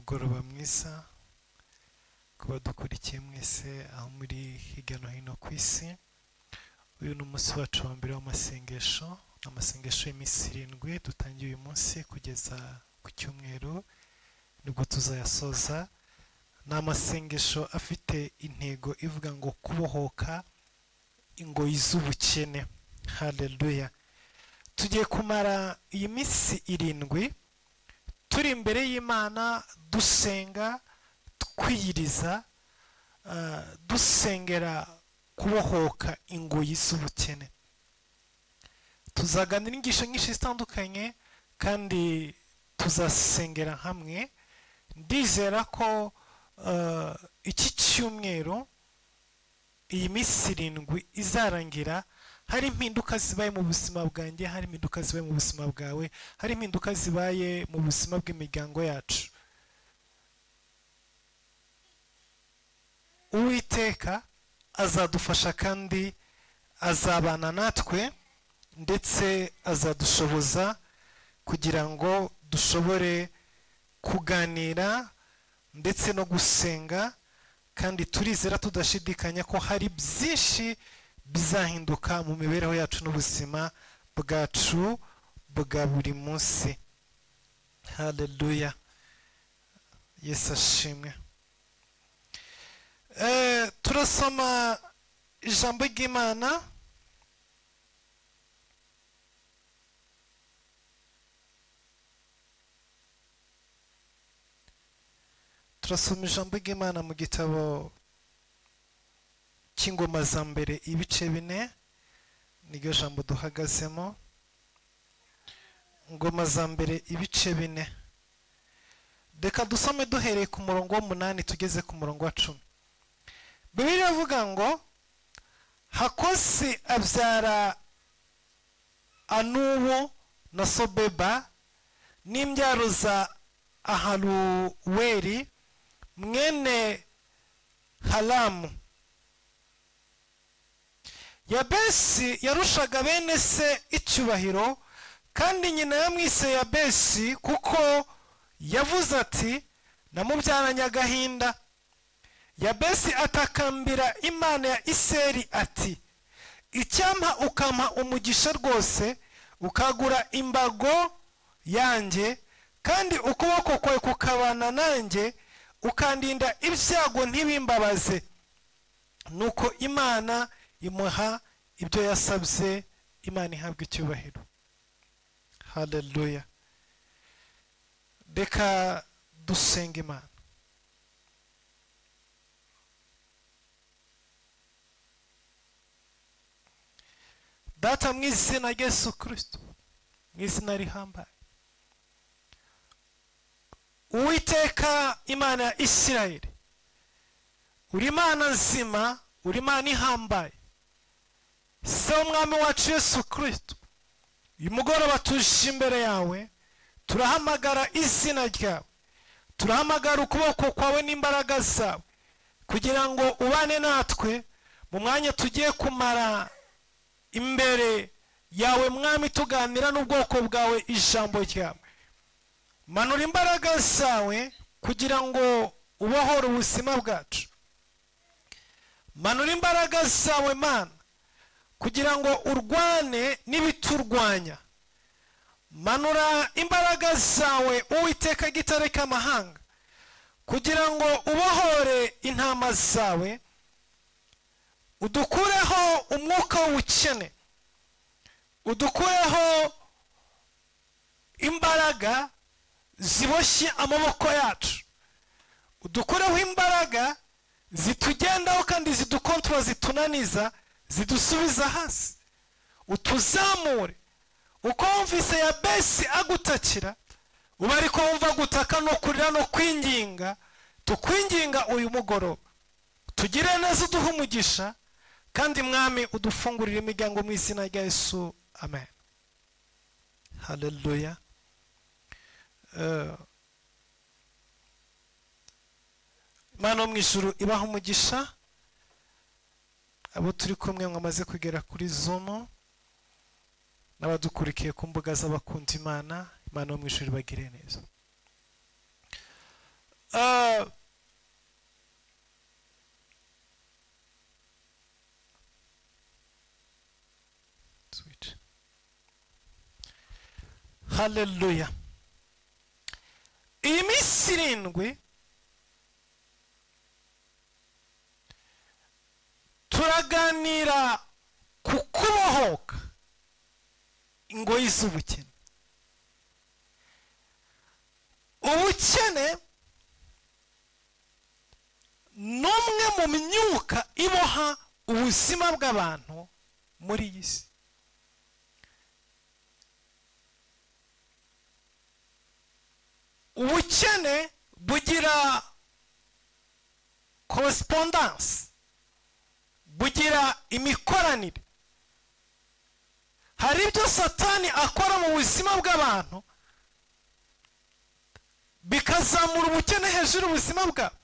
Umugoroba mwiza ku badukurikiye mwese aho muri hirya no hino ku isi. Uyu ni umunsi wacu wa mbere w'amasengesho, amasengesho y'iminsi 7 dutangiye uyu munsi kugeza ku cyumweru nibwo tuzayasoza. Ni amasengesho afite intego ivuga ngo kubohoka ingoyi z'ubukene. Haleluya. Tugiye kumara iyi minsi 7 turi imbere y'Imana dusenga, twiyiriza, dusengera kubohoka ingoyi z'ubukene. Tuzaganira inyigisho nyinshi zitandukanye kandi tuzasengera hamwe. Ndizera ko iki cyumweru, iyi minsi 7 izarangira hari impinduka zibaye mu buzima bwanjye, hari impinduka zibaye mu buzima bwawe, hari impinduka zibaye mu buzima bw'imiryango yacu. Uwiteka azadufasha kandi azabana natwe, ndetse azadushoboza kugira ngo dushobore kuganira ndetse no gusenga, kandi turizera tudashidikanya ko hari byinshi bizahinduka mu mibereho yacu n'ubuzima bwacu bwa buri munsi. Haleluya. Yesu ashimwe. Turasoma ijambo ry'Imana turasoma ijambo ry'Imana mu gitabo cy'Ingoma za Mbere ibice 4, niryo jambo duhagazemo. Ingoma za Mbere ibice 4. Reka dusome duhereye ku murongo wa 8 tugeze ku murongo wa 10. Bibiliya iravuga ngo Hakosi abyara Anubu na Sobeba n'imbyaro za Aharuweri mwene Haramu. Yabesi yarushaga bene se icyubahiro, kandi nyina yamwise Yabesi kuko yavuze ati namubyaranye agahinda. Yabesi atakambira Imana ya Iseri ati icyampa ukampa umugisha rwose, ukagura imbago yanjye, kandi ukuboko kwawe kukabana nanjye, ukandinda ibyago ntibimbabaze. Nuko Imana imuha ibyo yasabye. Imana ihabwa icyubahiro. Haleluya. Reka dusenga Imana. Data, mu izina rya Yesu Kristo, mu izina rihambaye, Uwiteka Imana ya Isirayeli, uri Imana nzima, uri Imana ihambaye, Se w'Umwami wacu Yesu Kristo, uyu mugoroba tuje imbere yawe, turahamagara izina ryawe, turahamagara ukuboko kwawe n'imbaraga zawe, kugira ngo ubane natwe mu mwanya tugiye kumara imbere yawe Mwami, tuganira n'ubwoko bwawe ijambo ryawe. Manura imbaraga zawe kugira ngo ubohore ubuzima bwacu. Manura imbaraga zawe Mana kugira ngo urwane n'ibiturwanya. Manura imbaraga zawe Uwiteka gitare k'amahanga, kugira ngo ubohore intama zawe, udukureho umwuka w'ubukene, udukureho imbaraga ziboshye amaboko yacu, udukureho imbaraga zitugendaho kandi zidukontorora, zitunaniza, zidusubiza hasi, utuzamure. Uko wumvise Yabesi agutakira, uba ariko wumva gutaka no kurira no kwinginga, tukwinginga uyu mugoroba, tugire neza, uduhe umugisha, kandi Mwami udufungurire imiryango mu izina rya Yesu, amen. Haleluya. Imana yo mu ijuru ibaha umugisha abo turi kumwe mwamaze kugera kuri Zoom n'abadukurikiye ku mbuga z'abakunda Imana. Imana yo mu ijuru ibagire neza. Switch. Haleluya. Iyi minsi 7 turaganira ku kubohoka ingoyi z'ubukene. Ubukene ni umwe mu myuka iboha ubuzima bw'abantu muri iyi si. Ubukene bugira correspondence, bugira imikoranire. Hari ibyo Satani akora mu buzima bw'abantu bikazamura ubukene hejuru y'ubuzima bwabo.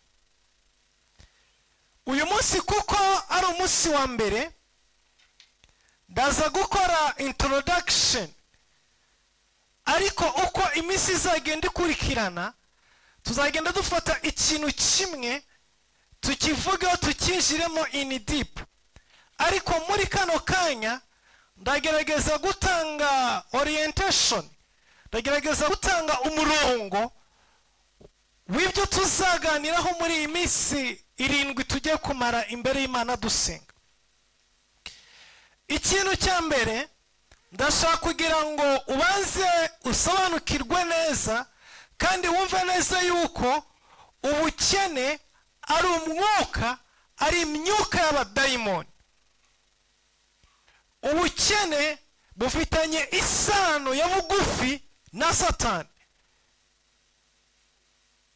Uyu munsi kuko ari umunsi wa mbere, ndaza gukora introduction, ariko uko iminsi izagenda ikurikirana tuzagenda dufata ikintu kimwe tukivugeho, tukinjiremo in deep. Ariko muri kano kanya ndagerageza gutanga orientation, ndagerageza gutanga umurongo w'ibyo tuzaganiraho muri iyi minsi 7 tugiye kumara imbere y'Imana dusenga. Ikintu cya mbere ndashaka kugira ngo ubanze usobanukirwe neza kandi wumve neza yuko ubukene ari umwuka, ari imyuka y'abadayimoni. Ubukene bufitanye isano ya bugufi na Satani.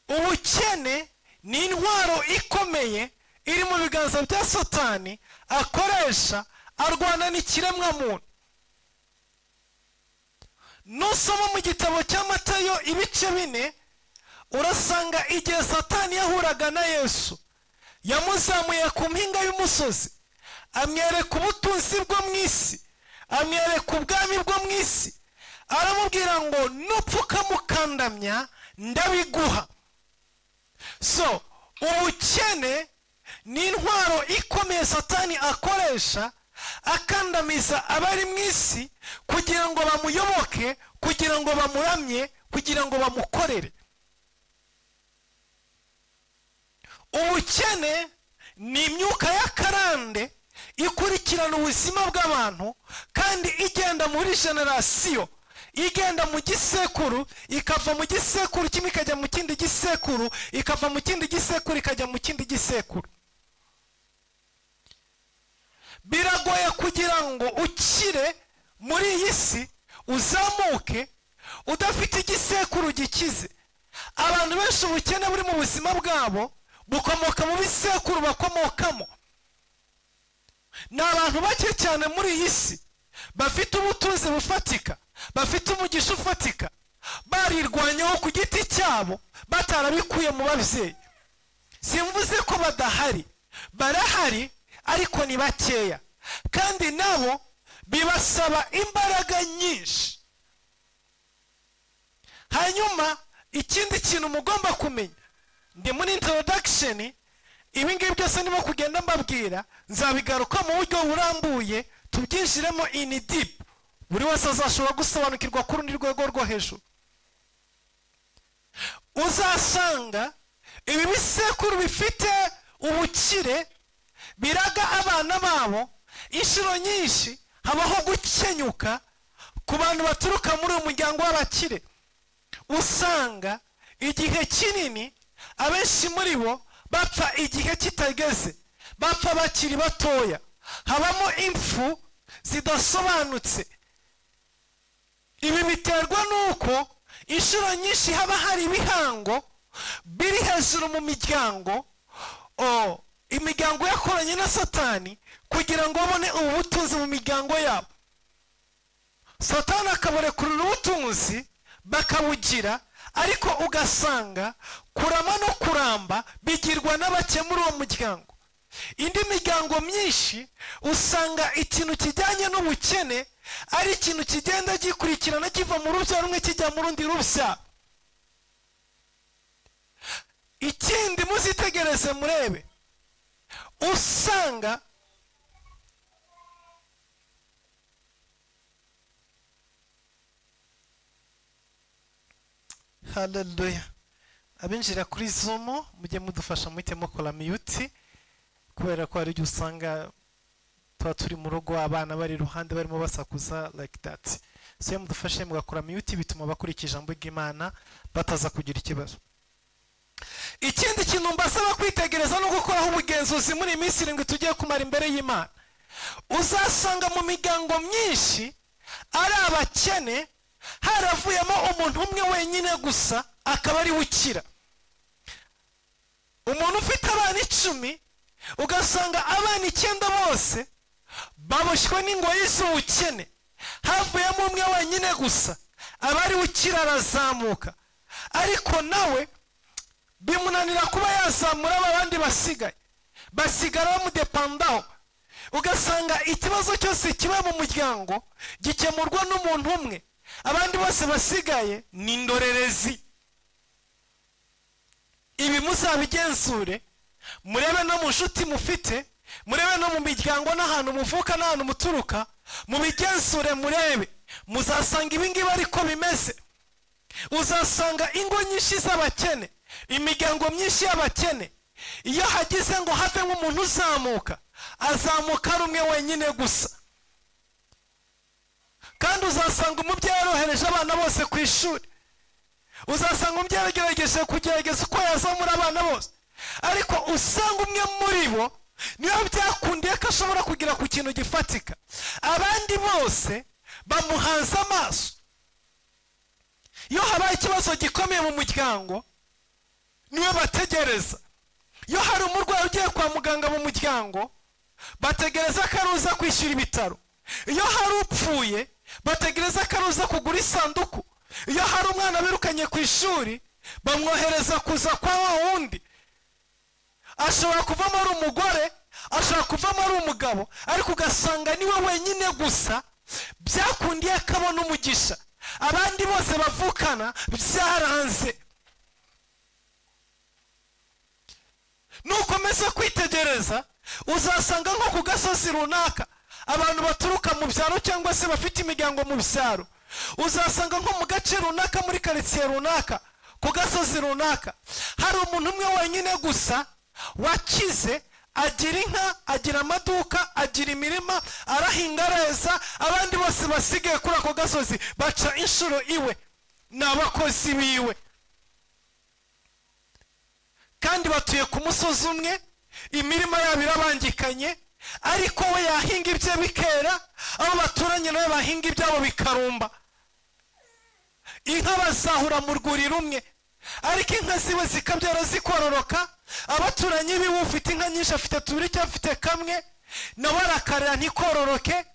Ubukene ni intwaro ikomeye iri mu biganza bya Satani akoresha arwana n'ikiremwamuntu. Nusoma mu gitabo cya Matayo ibice 4, urasanga igihe Satani yahuraga na Yesu, yamuzamuye ku mpinga y'umusozi, amwereka ubutunzi bwo mu isi, amwereka ubwami bwo mu isi, aramubwira ngo nupfukamukandamya ndabiguha. So ubukene ni intwaro ikomeye Satani akoresha akandamiza abari mu isi kugira ngo bamuyoboke, kugira ngo bamuramye, kugira ngo bamukorere. Ubukene ni imyuka y'akarande ikurikirana ubuzima bw'abantu kandi igenda muri generasiyo, igenda mu gisekuru, ikava mu gisekuru kimwe ikajya mu kindi gisekuru, ikava mu kindi gisekuru ikajya mu kindi gisekuru. Biragoye kugira ngo ukire muri iyi si, uzamuke udafite igisekuru gikize. Abantu benshi ubukene buri mu buzima bwabo bukomoka mu bisekuru bakomokamo. Ni abantu bake cyane muri iyi si bafite ubutunzi bufatika, bafite umugisha ufatika, barirwanyeho ku giti cyabo, batarabikuye mu babyeyi. Simvuze ko badahari, barahari, ariko ni bakeya, kandi nabo bibasaba imbaraga nyinshi. Hanyuma ikindi kintu mugomba kumenya, ndi muri introduction, ibi ngibi byose ndimo kugenda mbabwira nzabigaruka mu buryo burambuye, tubyinjiremo in deep, buri wese azashobora gusobanukirwa ku rundi rwego rwo hejuru. Uzasanga ibi bisekuru bifite ubukire biraga abana babo, inshuro nyinshi habaho gukenyuka ku bantu baturuka muri uyu muryango w'abakire. Usanga igihe kinini abenshi muri bo bapfa igihe kitageze, bapfa bakiri batoya, habamo impfu zidasobanutse. Ibi biterwa n'uko inshuro nyinshi haba hari ibihango biri hejuru mu miryango, imiryango yakoranye na Satani kugira ngo babone ubu butunzi mu miryango yabo. Satani akabarekurira ubutunzi bakabugira, ariko ugasanga kurama no kuramba bigirwa n'abake muri uwo muryango. Indi miryango myinshi usanga ikintu kijyanye n'ubukene ari ikintu kigenda gikurikirana kiva mu rubyaro rumwe kijya mu rundi rubyaro. Muzabyitegereze murebe, usanga haleluya. Abinjira kuri Zoom, mujye mudufasha muhite mukora mute, kubera ko hari igihe usanga tuba turi mu rugo, abana bari iruhande barimo basakuza like that. So iyo mudufashe mugakora mute, bituma abakurikira ijambo ry'Imana bataza kugira ikibazo. Ikindi kintu mbasaba kwitegereza no gukoraho ubugenzuzi muri iyi minsi 7 tugiye kumara imbere y'Imana, uzasanga mu miryango myinshi ari abakene haravuyemo umuntu umwe wenyine gusa, akaba ari we ukira. Umuntu ufite abana 10, ugasanga abana 9 bose baboshywe n'ingoyi z'ubukene, havuyemo umwe wenyine gusa aba ari we ukira, arazamuka, ariko nawe bimunanira kuba yazamura abandi basigaye, basigara bamudepandaho. Ugasanga ikibazo cyose kiba mu muryango gikemurwa n'umuntu umwe, abandi bose basigaye ni indorerezi. Ibi muzabigenzure, murebe no mu nshuti mufite, murebe no mu miryango n'ahantu muvuka n'ahantu muturuka, mubigenzure murebe, muzasanga ibi ngibi ariko bimeze. Uzasanga ingo nyinshi z'abakene, imiryango myinshi y'abakene, iyo hagize ngo havemo umuntu uzamuka, azamuka ari umwe wenyine gusa. Kandi uzasanga umubyeyi yarohereje abana bose ku ishuri, uzasanga umubyeyi yagerageje kugerageza uko yazamura abana bose, ariko usanga umwe muri bo niyo byakundiye ko ashobora kugera ku kintu gifatika, abandi bose bamuhanze amaso. Iyo habaye ikibazo gikomeye mu muryango niwe bategereza. Iyo hari umurwayi ugiye kwa muganga mu muryango, bategereza ko aruza kwishyura ibitaro. Iyo hari upfuye, bategereza ko aruza kugura isanduku. Iyo hari umwana birukanye ku ishuri, bamwohereza kuza kwa wa wundi. Ashobora kuvamo ari umugore, ashobora kuvamo ari umugabo, ariko ugasanga niwe wenyine gusa byakundiye akabona umugisha, abandi bose bavukana byaranze. Nukomeza kwitegereza, uzasanga nko ku gasozi runaka abantu baturuka mu byaro cyangwa se bafite imiryango mu byaro, uzasanga nko mu gace runaka, muri karitsiye runaka, ku gasozi runaka, hari umuntu umwe wenyine gusa wakize, agira inka, agira amaduka, agira imirima, arahinga, areza. Abandi bose basigaye kuri ako gasozi baca inshuro iwe, ni abakozi biwe, kandi batuye ku musozi umwe, imirima yabo irabangikanye, ariko we yahinga ibye bikera, abo baturanye nawe bahinga ibyabo bikarumba. Inka bazahura mu rwuri rumwe, ariko inka ziwe zikabyara zikororoka. Abaturanyi biwe, ufite inka nyinshi afite tubiri cyangwa afite kamwe, nawe arakarira ntikororoke,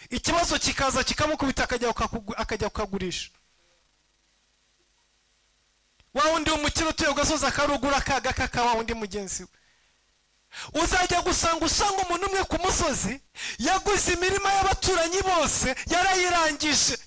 ikibazo kikaza kikamukubita, akajya kukagurisha. Wa wundi w'umukire utuye ku gasozi akarugura akaga kaka wa wundi mugenzi we. Uzajya gusanga usanga umuntu umwe ku musozi yaguze imirima y'abaturanyi bose, yarayirangije,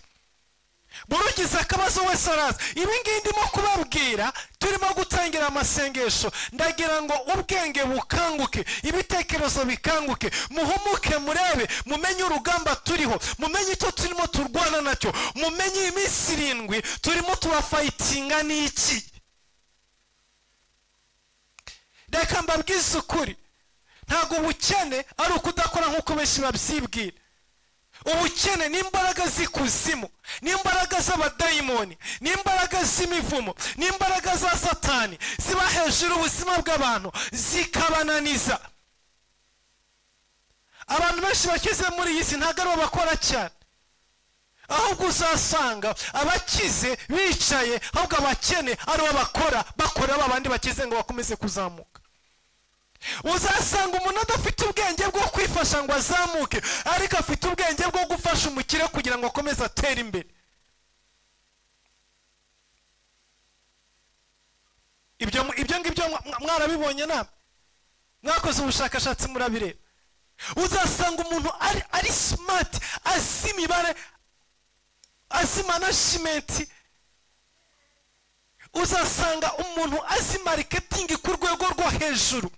buri ugize akabazo wese araza. Ibi ngibi ndimo kubabwira, turimo gutangira amasengesho, ndagira ngo ubwenge bukanguke, ibitekerezo bikanguke, muhumuke, murebe, mumenye urugamba turiho, mumenye icyo turimo turwana nacyo, mumenye iminsi 7 turimo turafayitinga n'iki. Reka mbabwize ukuri, ntabwo ubukene ari ukudakora nk'uko benshi babyibwira. Ubukene ni imbaraga z'ikuzimu, ni imbaraga z'abadayimoni, ni imbaraga z'imivumo, ni imbaraga za Satani ziba hejuru ubuzima bw'abantu zikabananiza. Abantu benshi bakize muri iyi si ntabwo ari bakora cyane, ahubwo uzasanga abakize bicaye, ahubwo abakene ari bo bakora, bakora babandi bakize ngo bakomeze kuzamuka. Uzasanga umuntu adafite ubwenge bwo kwifasha ngo azamuke, ariko afite ubwenge bwo gufasha umukire kugira ngo akomeze atere imbere. Ibyo ngibyo mwarabibonye namwe, mwakoze ubushakashatsi murabireba. Uzasanga umuntu ari smart, azi imibare, azi management. Uzasanga umuntu azi marketing ku rwego rwo hejuru,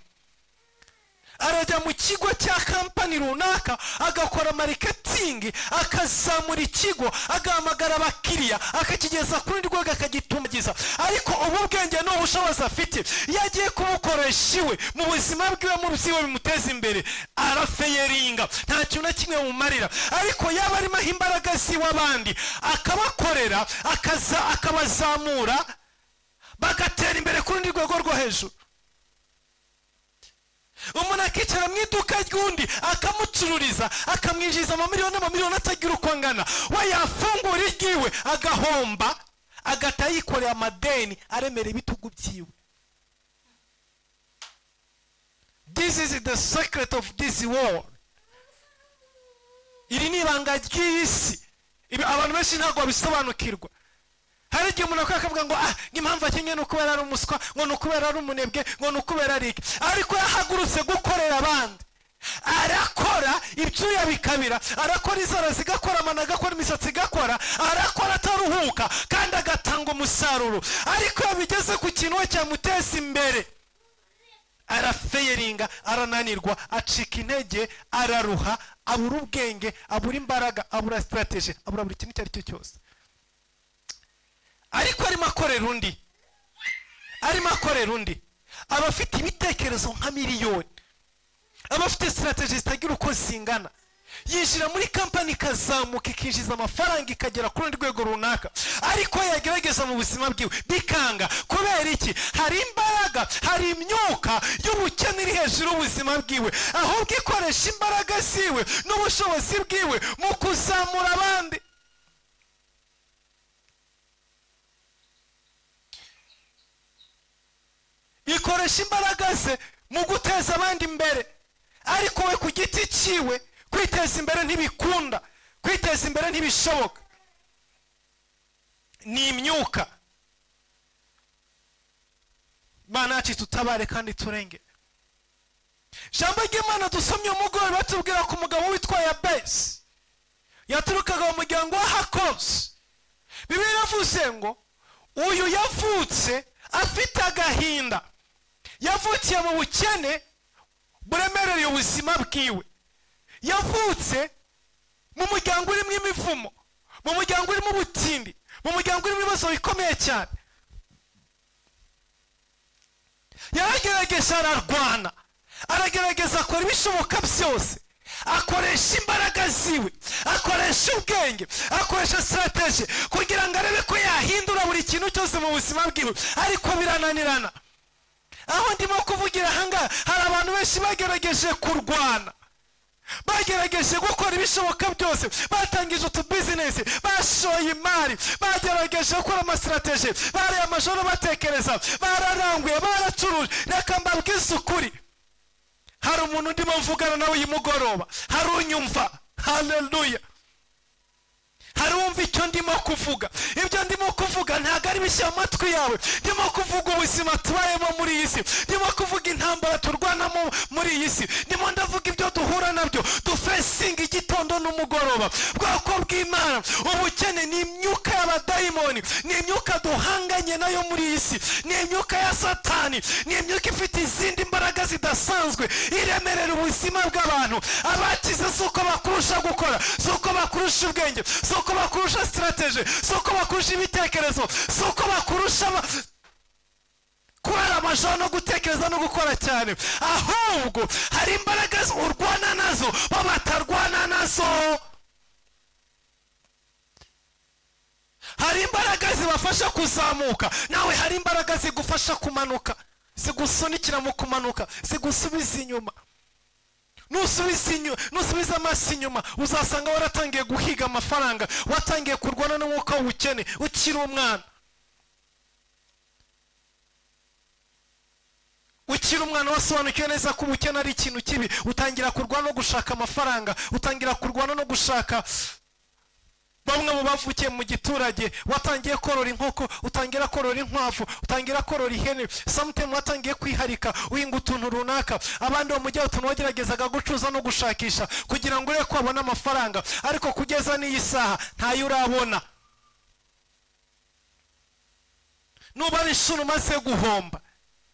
arajya mu kigo cya kampani runaka, agakora marketing, akazamura ikigo, agahamagara abakiriya, akakigeza ku rundi rwego, akagitumbagiza. Ariko ubu bwenge n'ubushobozi afite, iyo agiye kubukoresha iwe mu buzima bwiwe, mu byiwe bimuteza imbere, arafailinga, nta kintu na kimwe bumarira. Ariko yaba arimo aha imbaraga ziwe abandi, akabakorera, akaza akabazamura, bagatera imbere ku rundi rwego rwo hejuru. Umuntu akicara mu iduka ry'undi, akamucururiza, akamwinjiza amamiliyoni n'amamiliyoni atagira uko angana. We yafungura iryiwe agahomba, agahita yikoreye amadeni aremereye ibitugu byiwe. This is the secret of this world. Iri ni ibanga ry'iyi si. Ibi abantu benshi ntabwo babisobanukirwa. Hari igihe umuntu akora akavuga ngo ah, impamvu akenye ni ukubera ari umuswa, ngo ni ukubera ari umunebwe, ngo ni ukubera ari iki. Ariko yahagurutse gukorera abandi, arakora ibyuya bikabira, arakora inzara zigakora, amano agakora, imisatsi igakora, arakora ataruhuka kandi agatanga umusaruro. Ariko iyo bigeze ku kintu we cyamuteza imbere, arafailinga, arananirwa, acika intege, araruha, abura ubwenge, abura imbaraga, abura strategy, abura buri kintu icyo ari cyo cyose. Ariko arimo akorera undi, arimo akorera undi, aba afite ibitekerezo nka miliyoni, aba afite strategy zitagira uko zingana. Yinjira muri kampani ikazamuka, ikinjiza amafaranga, ikagera ku rundi rwego runaka. Ariko yagerageza mu buzima bwiwe bikanga. Kubera iki? Hari imbaraga, hari imyuka y'ubukene iri hejuru y'ubuzima bwiwe, ahubwo ikoresha imbaraga ziwe n'ubushobozi bwiwe mu kuzamura abandi. Ikoresha imbaraga ze mu guteza abandi imbere, ariko we ku giti cyiwe kwiteza imbere ntibikunda, kwiteza imbere ntibishoboka. Ni imyuka. Imana yacu tutabare kandi turenge. Ijambo ry'Imana dusomye umugoroba batubwira ku mugabo witwa Yabesi, yaturukaga mu muryango wa Hakosi. Bibiliya iravuze ngo uyu yavutse afite agahinda, yavukiye mu bukene buremereye ubuzima bwiwe, yavutse mu muryango urimo imivumo, mu muryango urimo ubutindi, mu muryango urimo ibibazo bikomeye cyane. Yaragerageje, ararwana, aragerageza, akora ibishoboka byose, akoresha imbaraga ziwe, akoresha ubwenge, akoresha strategy kugira ngo arebe ko yahindura buri kintu cyose mu buzima bwiwe, ariko birananirana. Aho ndimo kuvugira ahangaha hari abantu benshi bagerageje kurwana, bagerageje gukora ibishoboka byose, batangije utubizinesi, bashoye imari, bagerageje gukora amastrategy, bariye amajoro batekereza, bararanguye, baracuruje. Reka mbabwize ukuri, hari umuntu ndimo mvugana nawe uyu mugoroba, hari unyumva. Haleluya! Hari uwumva icyo ndimo kuvuga. Ibyo ndimo kuvuga ntabwo ari bishya mu matwi yawe. Ndimo kuvuga ubuzima tubayemo muri iyi si, ndimo kuvuga intambara turwanamo muri iyi si, ndimo ndavuga ibyo duhura nabyo, dufacinga igitondo n'umugoroba. Bwoko bw'Imana, ubukene ni imyuka y'abadayimoni, ni imyuka duhanganye nayo muri iyi si, ni imyuka ya Satani, ni imyuka ifite izindi mbaraga zidasanzwe iremerera ubuzima bw'abantu. Abakize si uko bakurusha gukora, si uko bakurusha ubwenge, si uko bakurusha strategy, si uko bakurusha ibitekerezo, si uko bakurusha kurara amajoro no gutekereza no gukora cyane, ahubwo hari imbaraga urwana nazo bo batarwana nazo. Hari imbaraga zibafasha kuzamuka, nawe hari imbaraga zigufasha kumanuka, zigusunikira mu kumanuka, zigusubiza inyuma. Nusubiza amaso inyuma uzasanga waratangiye guhiga amafaranga, watangiye kurwana n'umwuka w'ubukene ukiri umwana. Ukiri umwana wasobanukiwe neza ko ubukene ari ikintu kibi, utangira kurwana no gushaka amafaranga, utangira kurwana no gushaka. Bamwe mu bavukiye mu giturage watangiye korora inkoko, utangira korora inkwavu, utangira korora ihene, sometimes watangiye kwiharika uhinga utuntu runaka. Abandi bo mu gihe utuntu wageragezaga gucuruza no gushakisha kugira ngo urebe ko wabona amafaranga, ariko kugeza n'iyi saha ntayo urabona. Nubara inshuro umaze guhomba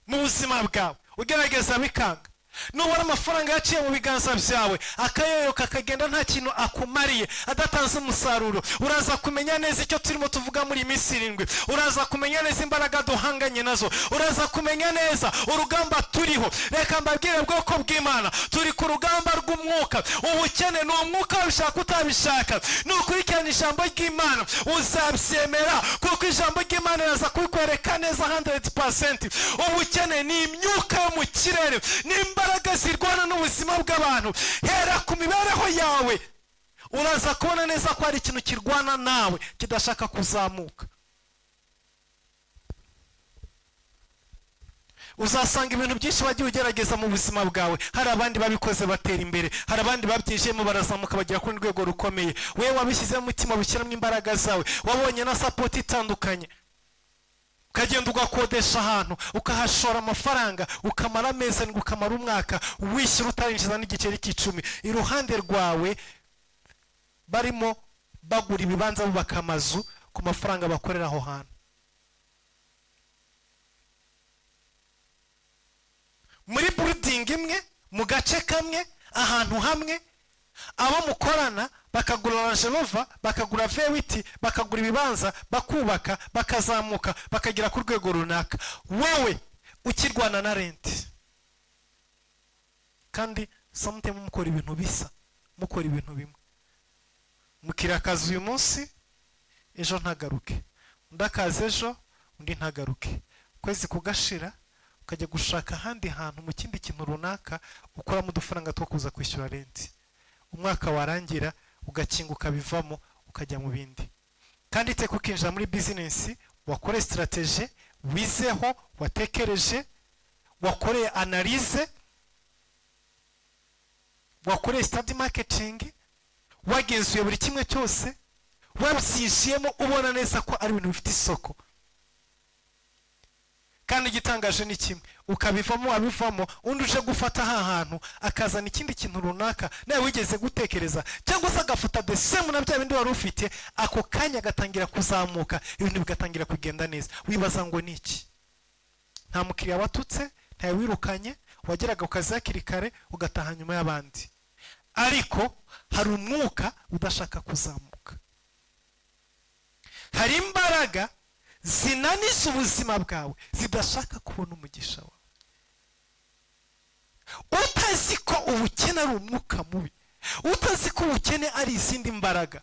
mu buzima bwawe ugerageza bikanga, nubona amafaranga yaciye mu biganza byawe akayoyoka akagenda nta kintu akumariye, adatanze umusaruro, uraza kumenya neza icyo turimo tuvuga muri iyi minsi 7. Uraza kumenya neza imbaraga duhanganye nazo, uraza kumenya neza urugamba turiho. Reka mbabwire, bwoko bw'Imana, turi ku rugamba rw'umwuka. Ubukene ni umwuka, wabishaka utabishaka. Nukurikirana ijambo ry'Imana uzabyemera, kuko ijambo ry'Imana riraza kubikwereka neza 100%. Ubukene ni imyuka yo mu kirere, ni imbaraga zirwana n'ubuzima bw'abantu. Hera ku mibereho yawe, uraza kubona neza ko hari ikintu kirwana nawe kidashaka kuzamuka. Uzasanga ibintu byinshi wagiye ugerageza mu buzima bwawe, hari abandi babikoze batera imbere, hari abandi babyinjiyemo barazamuka bagera ku rwego rukomeye. Wowe wabishyizemo umutima, ubishyiramo imbaraga zawe, wabonye na support itandukanye, ukagenda ugakodesha ahantu, ukahashora amafaranga, ukamara amezi arindwi, ukamara umwaka wishyura utarinjiza n'igiceri cy'icumi. Iruhande rwawe barimo bagura ibibanza, bubaka amazu ku mafaranga bakorera aho hantu. Muri building imwe, mu gace kamwe, ahantu hamwe, abo mukorana bakagura Range Rover, bakagura V8, bakagura ibibanza, bakubaka, bakazamuka, bakagera ku rwego runaka, wowe ukirwana na rent. Kandi sometimes mukora ibintu bisa, mukora ibintu bimwe. Mukiriya akaza uyu munsi, ejo ntagaruke, undi akaza ejo, undi ntagaruke, ukwezi kugashira ukajya gushaka ahandi hantu mu kindi kintu runaka ukuramo udufaranga two kuza kwishyura rent. Umwaka warangira ugakinga ukabivamo ukajya mu bindi. Kandi iteka ukinjira muri business wakoreye strategy, wizeho, watekereje, wakoreye analyse, wakoreye study marketing, wagenzuye buri kimwe cyose, wabyinjiyemo ubona neza ko ari ibintu bifite isoko. Kandi igitangaje ni kimwe, ukabivamo, wabivamo, undi uje gufata ha hantu akazana ikindi kintu runaka nawe wigeze gutekereza, cyangwa se agafata the same na bya bindi wari ufite, ako kanya agatangira kuzamuka, ibintu bigatangira kugenda neza. Wibaza ngo ni iki? Nta mukiriya watutse, ntawe wirukanye, wageraga ku kazi hakiri kare ugataha nyuma y'abandi. Ariko hari umwuka udashaka kuzamuka, hari imbaraga zinaniza ubuzima bwawe zidashaka kubona umugisha wawe. Utazi ko ubukene ari umwuka mubi, utazi ko ubukene ari izindi mbaraga,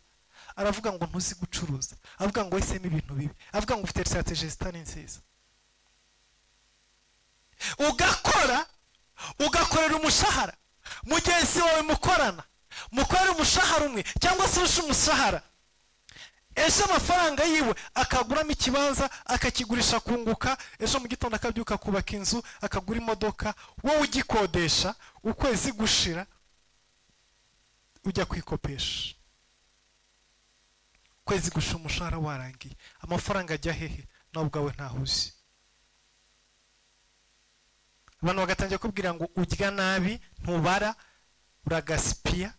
aravuga ngo ntuzi gucuruza, avuga ngo wahisemo ibintu bibi, avuga ngo ufite strategy zitari nziza. Ugakora, ugakorera umushahara, mugenzi wawe mukorana mukorera umushahara umwe cyangwa se urusha umushahara, ejo amafaranga yiwe akaguramo ikibanza akakigurisha kunguka, ejo mu gitondo akabyuka akubaka inzu, akagura imodoka, wowe ugikodesha, ukwezi gushira ujya kwikopesha, ukwezi gushira umushahara warangiye, amafaranga ajya hehe? Nawe ubwawe ntaho uzi. Abantu bagatangira kubwira ngo urya nabi, ntubara, uragasipiya,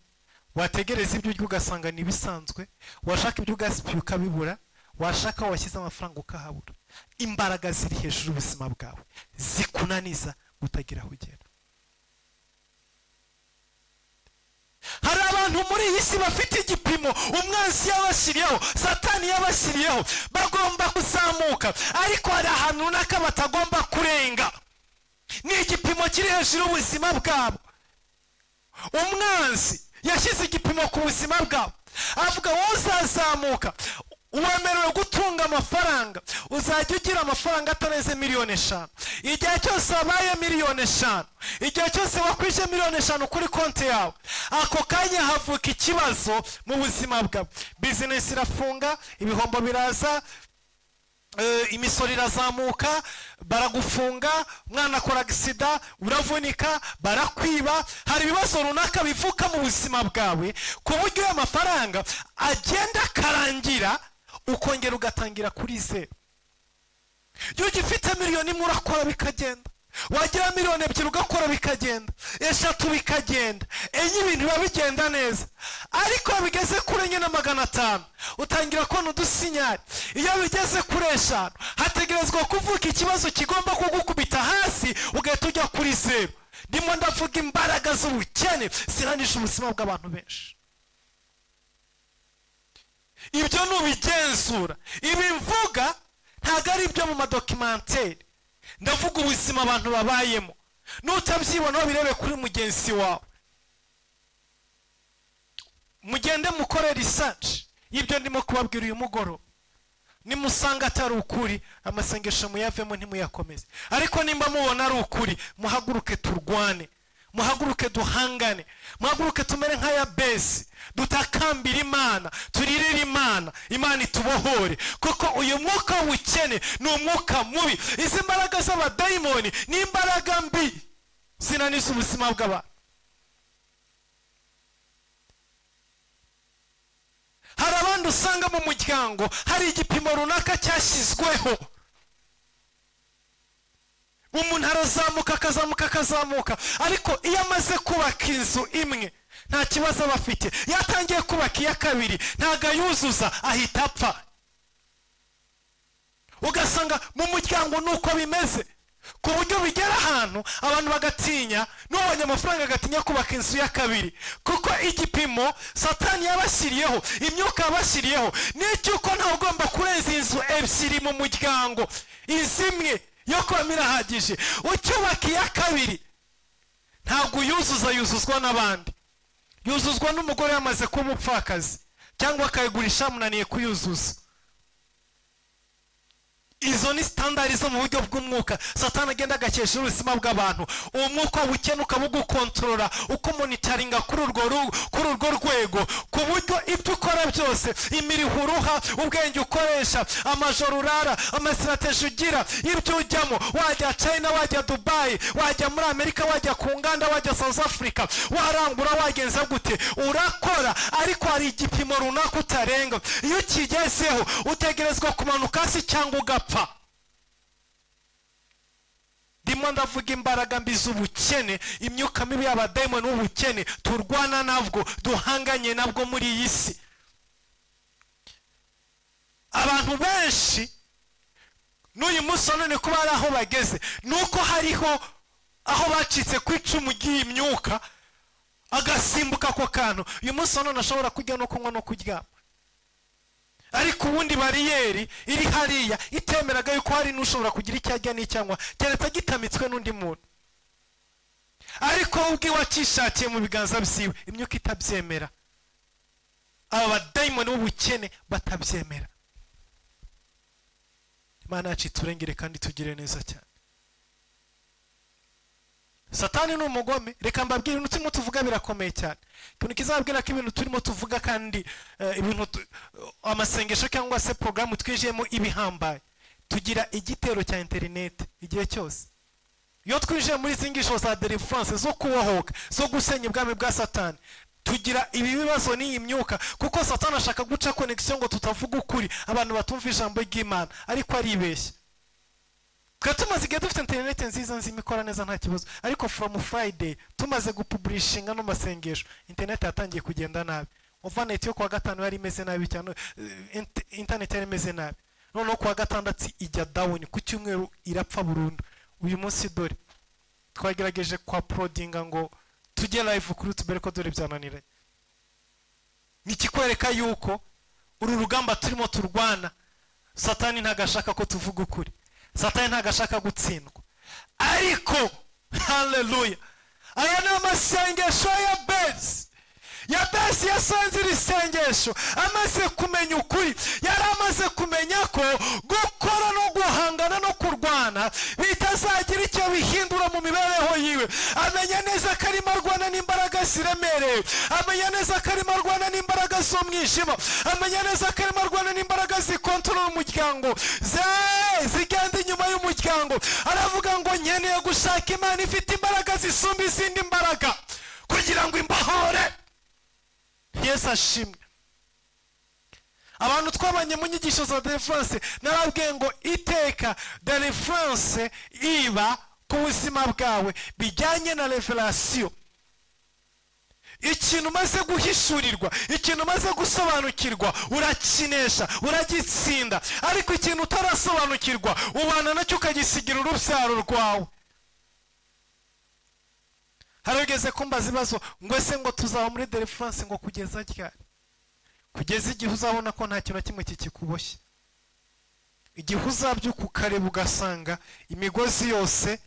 wategereza ibyo urya ugasanga ni ibisanzwe, washaka ibyo ugasipiye ukabibura, washaka aho washyize amafaranga ukahabura. Imbaraga ziri hejuru y'ubuzima bwawe zikunaniza utagira aho ugera. Hari abantu muri iyi si bafite igipimo umwanzi yabashyiriyeho, Satani yabashyiriyeho, bagomba kuzamuka, ariko hari ahantu runaka batagomba kurenga. Ni igipimo kiri hejuru y'ubuzima bwabo. Umwanzi yashyize igipimo ku buzima bwabo, avuga wowe uzazamuka, wemerewe gutunga amafaranga, uzajya ugira amafaranga atarenze miliyoni 5. Igihe cyose wabaye miliyoni 5, igihe cyose wakwije miliyoni 5 kuri konti yawe, ako kanya havuka ikibazo mu buzima bwawe. Bizinesi irafunga, ibihombo biraza, imisoro irazamuka, baragufunga, umwana akora agisida, uravunika, barakwiba. Hari ibibazo runaka bivuka mu buzima bwawe ku buryo ayo mafaranga agenda akarangira, ukongera ugatangira kuri zeru. Iyo ugifite miliyoni 1 urakora bikagenda, wagira miliyoni 2 ugakora bikagenda, 3 bikagenda, 4 ibintu biba bigenda neza. Ariko iyo bigeze kuri 4 na 500, utangira kubona udusinyari. Iyo bigeze kuri 5, hategerezwa kuvuka ikibazo kigomba kugukubita hasi, ugahita ujya kuri zeru. Ndimo ndavuga imbaraga z'ubukene ziranisha ubuzima bw'abantu benshi. Ibyo nubigenzura. Ibi mvuga ntabwo ari ibyo mu ma documentaire, ndavuga ubuzima abantu babayemo. Nutabyibona, birebe kuri mugenzi wawe. Mugende mukore research y'ibyo ndimo kubabwira uyu mugoroba. Nimusanga atari ukuri, amasengesho muyavemo, ntimuyakomeze. Ariko nimba mubona ari ukuri, muhaguruke turwane, muhaguruke duhangane, muhaguruke tumere nka Yabesi, dutakambire Imana, turirire Imana, Imana itubohore, kuko uyu mwuka w'ubukene ni umwuka mubi. Izi mbaraga z'abadayimoni ni imbaraga mbi zinaniza ubuzima bw'abantu. Hari abandi usanga mu muryango hari igipimo runaka cyashyizweho. Umuntu arazamuka, akazamuka, akazamuka, ariko iyo amaze kubaka inzu imwe nta kibazo aba afite. Iyo atangiye kubaka iya kabiri, ntabwo ayuzuza, ahita apfa. Ugasanga mu muryango ni uko bimeze, ku buryo bigera ahantu abantu bagatinya, n'ubonye amafaranga agatinya kubaka inzu ya kabiri, kuko igipimo Satani yabashyiriyeho, imyuka yabashyiriyeho, ni icy'uko ntawe ugomba kurenza inzu ebyiri mu muryango. Inzu imwe yo kubamo irahagije. Ucyubaka iya kabiri, ntabwo uyuzuza, yuzuzwa n'abandi, yuzuzwa n'umugore yamaze kuba umupfakazi, cyangwa akayigurisha munaniye kuyuzuza. Izo ni standard zo mu buryo bw'umwuka Satani agenda agakesha ubuzima bw'abantu. Uwo mwuka w'ubukene ukaba ugukontorora, ukumonitaringa kuri urwo rwego, ku buryo ibyo ukora byose, imiriho uruha, ubwenge ukoresha, amajoro urara, ama strategy ugira, ibyo ujyamo, wajya China, wajya Dubayi, wajya muri Amerika, wajya ku nganda, wajya South Africa, warangura, wagenza gute, urakora, ariko hari igipimo runaka utarenga. Iyo ukigezeho, utegerezwa kumanuka hasi cyangwa ugapfa. Ndimo ndavuga imbaraga mbi z'ubukene, imyuka mibi y'abadayimoni w'ubukene turwana nabwo, duhanganye nabwo muri iyi si. Abantu benshi n'uyu munsi wa none kuba hari aho bageze, ni uko hariho aho bacitse ku icumu ry'iyi myuka, agasimbuka ako kantu. Uyu munsi wa none ashobora kurya no kunywa no kuryama, ariko ubundi bariyeri iri hariya itemeraga yuko hari n'ushobora kugira icyo arya n'icyanywa, keretse agitamitswe n'undi muntu. Ariko we ubwiwe akishakiye mu biganza byiwe, imyuka itabyemera, aba badayimoni b'ubukene batabyemera. Imana yacu iturengere kandi tugire neza cyane. Satani ni umugome. Reka mbabwire, ibintu turimo tuvuga birakomeye cyane. Ikintu kizababwira ko ibintu turimo tuvuga kandi ibintu amasengesho cyangwa se porogaramu twinjiyemo ibihambaye, tugira igitero cya interineti igihe cyose. Iyo twinjiye muri izi nyigisho za deliverance, zo kubohoka, zo gusenya ubwami bwa Satani, tugira ibi bibazo n'iyi myuka, kuko Satani ashaka guca connection ngo tutavuga ukuri, abantu batumva ijambo ry'Imana, ariko aribeshya. Twe tumaze igihe dufite interineti nziza nzima, ikora neza, nta kibazo, ariko from Friday tumaze gupublishinga no masengesho, interineti yatangiye kugenda nabi. Overnight yo kuwa gatanu yari imeze nabi cyane, internet yari imeze nabi. Noneho kuwa gatandatu ijya down, ku cyumweru irapfa burundu. Uyu munsi dore twagerageje kwa uploadinga ngo tujye live kuri YouTube, ariko dore byananiranye. Ni ikikwereka yuko uru rugamba turimo turwana, Satani ntabwo ashaka ko tuvuga ukuri, Satani ntabwo ashaka gutsindwa. Ariko haleluya, aya ni amasengesho ya Yabesi. Yabesi yasanze iri sengesho amaze kumenya ukuri. Yari amaze kumenya ko gukora no guhangana no kurwana bitazagira icyo bihindura mu mibereho yiwe. Amenya neza ko arimo arwana n'imbaraga ziremereye, amenya neza ko arimo arwana n'imbaraga z'umwijima, amenya neza ko arimo arwana n'imbaraga zikontorora umuryango, zigenda inyuma y'umuryango. Aravuga ngo: "Nkeneye gushaka Imana ifite imbaraga zisumba izindi mbaraga kugira ngo imbohore." Yesu ashimwe. Abantu twabanye mu nyigisho za deliverance, narabwiye ngo iteka deliverance iba ku buzima bwawe bijyanye na revelation. Ikintu umaze guhishurirwa, ikintu umaze gusobanukirwa, urakinesha, uragitsinda. Ariko ikintu utarasobanukirwa, ubana nacyo ukagisigira urubyaro rwawe. Hari ugeze kumbaza ibibazo ngo: "Ese ngo tuzaba muri deliverance ngo kugeza ryari?" Kugeza igihe uzabona ko nta kintu na kimwe kikikuboshye, igihe uzabyuka ukareba ugasanga imigozi yose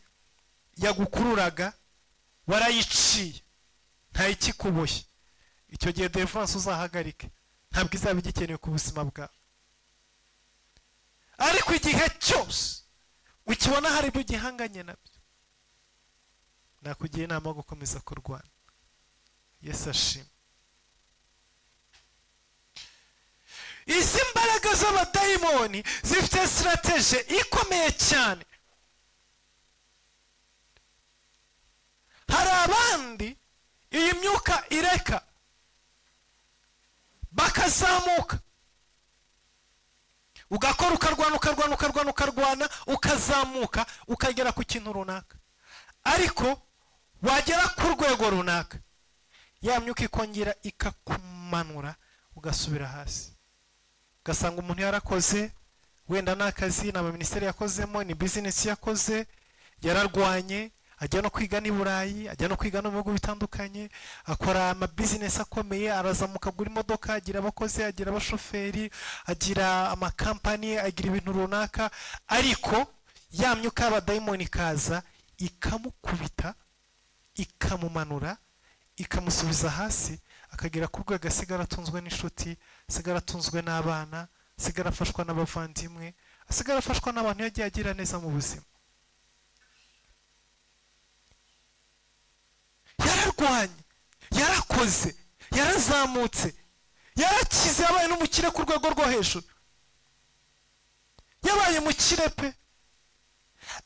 yagukururaga warayiciye, nta ikikuboshye. Icyo gihe deliverance uzahagarike, ntabwo izaba igikenewe ku buzima bwawe. Ariko igihe cyose ukibona hari ibyo ugihanganye nabyo, nakugira inama yo gukomeza kurwana. Yesu ashimwe. Izi mbaraga z'abadayimoni zifite strategy ikomeye cyane. Hari abandi iyi myuka ireka bakazamuka, ugakora, ukarwana, ukarwana, ukarwana, ukarwana, ukazamuka, ukagera ku kintu runaka, ariko wagera ku rwego runaka ya myuka ikongera ikakumanura, ugasubira hasi. Ugasanga umuntu yarakoze, wenda ni akazi, ni amaminisiteri yakozemo, ni bizinesi yakoze, yararwanye, ajya no kwiga n'i Burayi, ajya no kwiga no mu bihugu bitandukanye, akora amabizinesi akomeye, arazamuka, agura imodoka, agira abakozi, agira abashoferi, agira amakampani, agira ibintu runaka, ariko ya myuka y'abadayimoni ikaza ikamukubita, ikamumanura, ikamusubiza hasi, akagera ku rwego asigara atunzwe n'inshuti, asigara atunzwe n'abana, asigara afashwa n'abavandimwe, asigara afashwa n'abantu yagiye agira neza mu buzima. Yararwanye, yarakoze, yarazamutse, yarakize, yabaye n'umukire ku rwego rwo hejuru, yabaye mukire pe,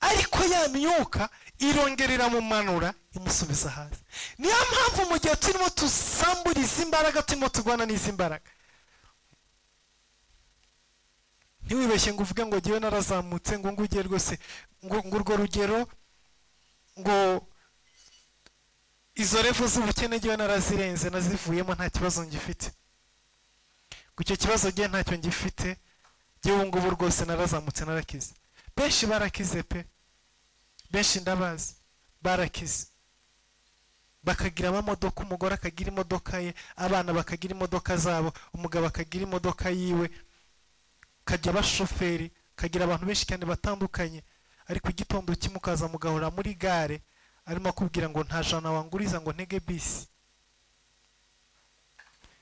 ariko ya myuka irongera iramumanura, imusubiza hasi. Niyo mpamvu mu gihe turimo tusambura izi mbaraga, turimo turwana n'izi mbaraga, ntiwibeshye ngo uvuge ngo ngewe narazamutse, ngo nguge rwose, ngo urwo rugero, ngo izo revo z'ubukene ngewe narazirenze, nazivuyemo, nta kibazo ngifite, ngo icyo kibazo ngewe ntacyo ngifite, ngewe ubu ngubu rwose narazamutse, narakize. Benshi barakize pe, benshi ndabazi barakize, bakagira amamodoka, umugore akagira imodoka ye, abana bakagira imodoka zabo, umugabo akagira imodoka yiwe, kagira abashoferi, kagira abantu benshi cyane batandukanye. Ariko igitondo kimwe ukaza mugahora muri gare, arimo akubwira ngo nta jana wanguriza ngo ntege bisi.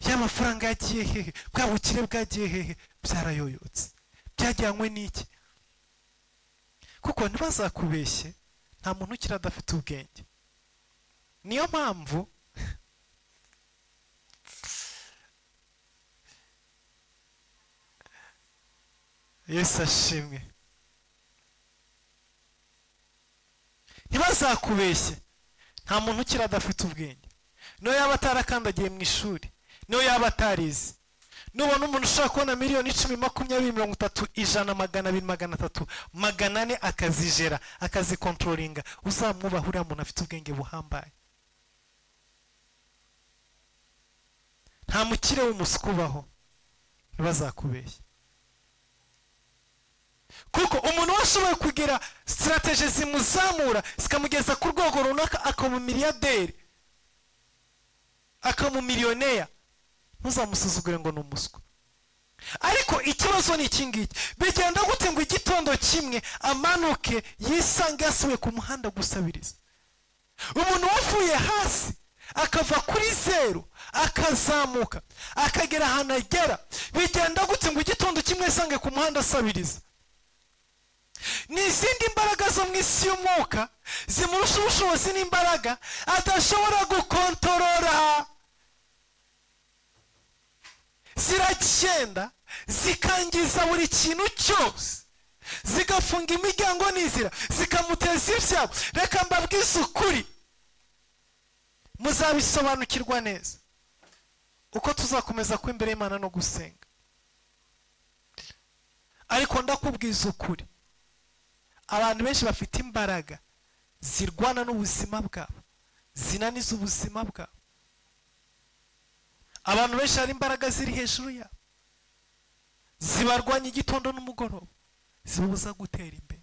Ya mafaranga yagiye hehe? Bwa bukire bwagiye hehe? Byarayoyotse. Byajyanywe n'iki? Kuko ntibazakubeshye, nta muntu ukiri adafite ubwenge. Niyo mpamvu Yesu ashimwe. Ntibazakubeshye, nta muntu ukiri adafite ubwenge. Niyo yaba atarakandagiye mu ishuri, niyo yaba atarize, nubona umuntu ushobora kubona miliyoni 10, 20, 30, 100, 200, 300, 400, akazijera, akazikontrolinga, uzamwubaha. Uriya muntu afite ubwenge buhambaye. Nta mukire w'umuswa ubaho, ntibazakubeshye. Kuko umuntu washoboye kugira strategy zimuzamura zikamugeza ku rwego runaka, akaba umiliyaderi, akaba umiliyoneri, ntuzamusuzugure ngo ni umuswa. Ariko ikibazo ni iki ngiki: bigenda gute ngo igitondo kimwe amanuke yisange yasubiye ku muhanda gusabiriza? Umuntu wavuye hasi akava kuri zeru akazamuka akagera ahantu agera, bigenda gute ngo igitondo kimwe yisange ku muhanda asabiriza? Ni izindi mbaraga zo mu isi y'umwuka zimurusha ubushobozi n'imbaraga adashobora gukontorora, ziragenda zikangiza buri kintu cyose, zigafunga imiryango n'inzira, zikamuteza ibyago. Reka mbabwize ukuri, muzabisobanukirwa neza uko tuzakomeza kuba imbere y'Imana no gusenga. Ariko ndakubwiza ukuri, abantu benshi bafite imbaraga zirwana n'ubuzima bwabo, zinaniza ubuzima bwabo. Abantu benshi hari imbaraga ziri hejuru yabo zibarwanya igitondo n'umugoroba, zibabuza gutera imbere.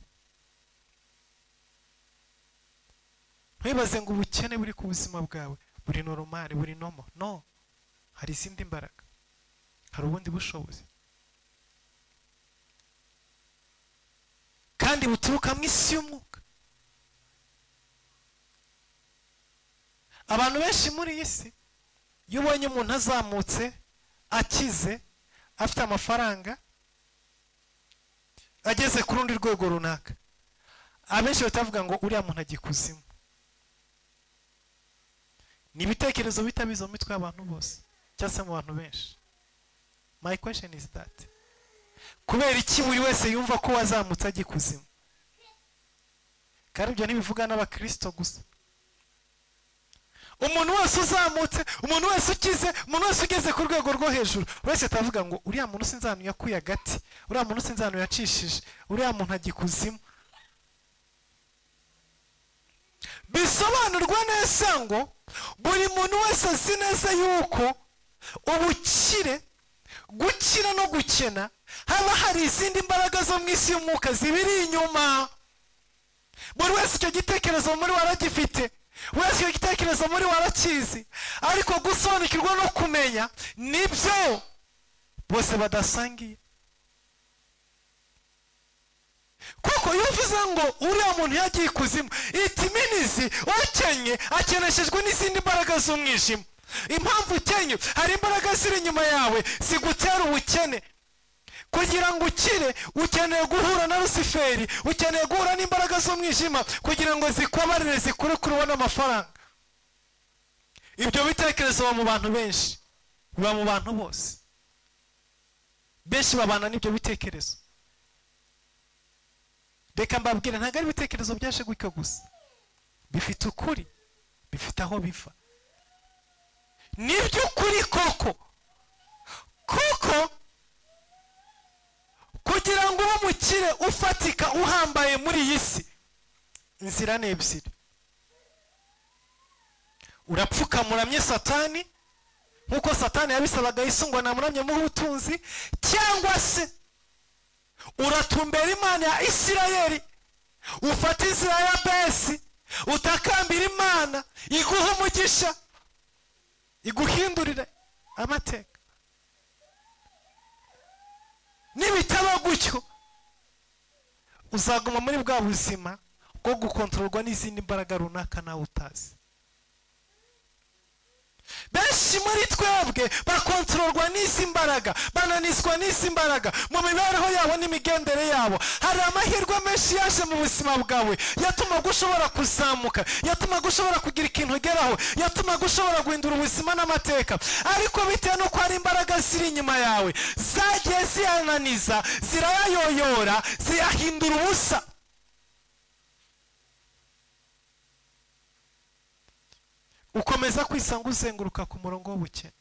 Ntibaze ngo ubukene buri ku buzima bwawe buri normal, buri normal. No, hari izindi mbaraga, hari ubundi bushobozi kandi buturuka mu isi y'umwuka. Abantu benshi muri iyi si, iyo ubonye umuntu azamutse, akize, afite amafaranga, ageze ku rundi rwego runaka, abenshi batavuga ngo uriya muntu agiye kuzimu. Ni ibitekerezo bitabiza mu mitwe y'abantu bose cyangwa se mu bantu benshi. My question is that, kubera iki buri wese yumva ko wazamutse agiye kuzimu? Kandi ibyo ntibivuga n'abakristo gusa. Umuntu wese uzamutse, umuntu wese ukize, umuntu wese ugeze ku rwego rwo hejuru, wese atavuga ngo uriya muntu sinzi ahantu yakuye agati, uriya muntu sinzi ahantu yacishije, uriya muntu ajya ikuzimu. Bisobanurwa neza ngo buri muntu wese azi neza yuko ubukire, gukira no gukena, haba hari izindi mbaraga zo mu isi y'umwuka zibiri inyuma. Buri wese icyo gitekerezo muri waragifite, wese icyo gitekerezo muri warakizi, ariko gusobanukirwa no kumenya nibyo bose badasangiye. Kuko iyo uvuze ngo uriya muntu yagiye ikuzimu, it means ukenye akeneshejwe n'izindi mbaraga z'umwijima. Impamvu ukenye, hari imbaraga ziri inyuma yawe zigutera ubukene. Kugira ngo ukire, ukeneye guhura na Rusiferi, ukeneye guhura n'imbaraga z'umwijima kugira ngo zikubabarire, zikurekure ubone amafaranga. Ibyo bitekerezo biba mu bantu benshi, biba mu bantu bose. Benshi babana n'ibyo bitekerezo. Reka mbabwire, ntabwo ari ibitekerezo byaje gutyo gusa, bifite ukuri, bifite aho biva. Ni by'ukuri koko, kuko kugira ngo ube umukire ufatika uhambaye muri iyi si, inzira ni ebyiri. Urapfukamuramye Satani nk'uko Satani yabisabaga Yesu ngo namuramye muhe ubutunzi, cyangwa se uratumbera Imana ya Isirayeli, ufata inzira ya Besi, utakambira Imana iguha umugisha, iguhindurire amateka. Nibitaba gutyo, uzaguma muri bwa buzima bwo gukontororwa n'izindi mbaraga runaka nawe utazi. Benshi muri twebwe bakontororwa n'izi mbaraga, bananizwa n'izi mbaraga mu mibereho yabo n'imigendere yabo. Hari amahirwe menshi yaje mu buzima bwawe yatumaga ushobora kuzamuka, yatumaga ushobora kugira ikintu ugeraho, yatumaga ushobora guhindura ubuzima n'amateka, ariko bitewe n'uko hari imbaraga ziri inyuma yawe zagiye ziyananiza, zirayayoyora, ziyahindura ubusa. Ukomeza kwisanga uzenguruka ku murongo w'ubukene.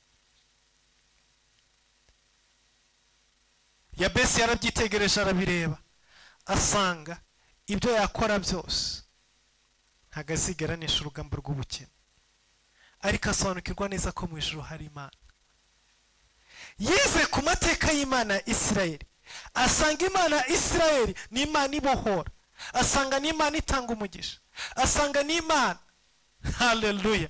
Yabesi yarabyitegereje, arabireba, asanga ibyo yakora byose ntabwo azigera anesha urugamba rw'ubukene, ariko asobanukirwa neza ko mu ijuru hari Imana. Yize ku mateka y'Imana ya Isirayeli, asanga Imana ya Isirayeli ni Imana ibohora, asanga ni Imana itanga umugisha, asanga ni Imana. Haleluya.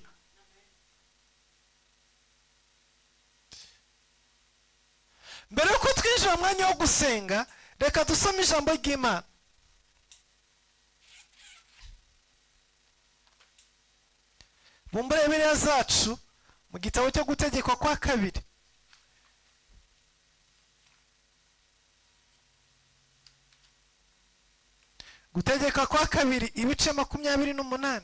Mbere yuko twinjira mu mwanya wo gusenga, reka dusome ijambo ry'Imana. Bumbure Bibiliya zacu mu gitabo cyo Gutegekwa kwa Kabiri. Gutegeka kwa Kabiri ibice 28.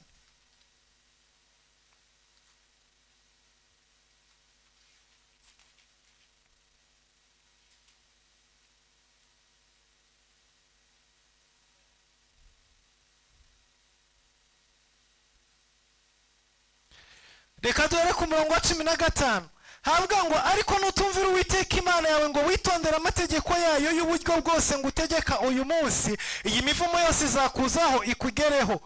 Reka duhere ku murongo wa 15. Havuga ngo: "Ariko nutumvira Uwiteka Imana yawe ngo witondere amategeko yayo y'uburyo bwose ngo utegeka uyu munsi, iyi mivumo yose izakuzaho ikugereho.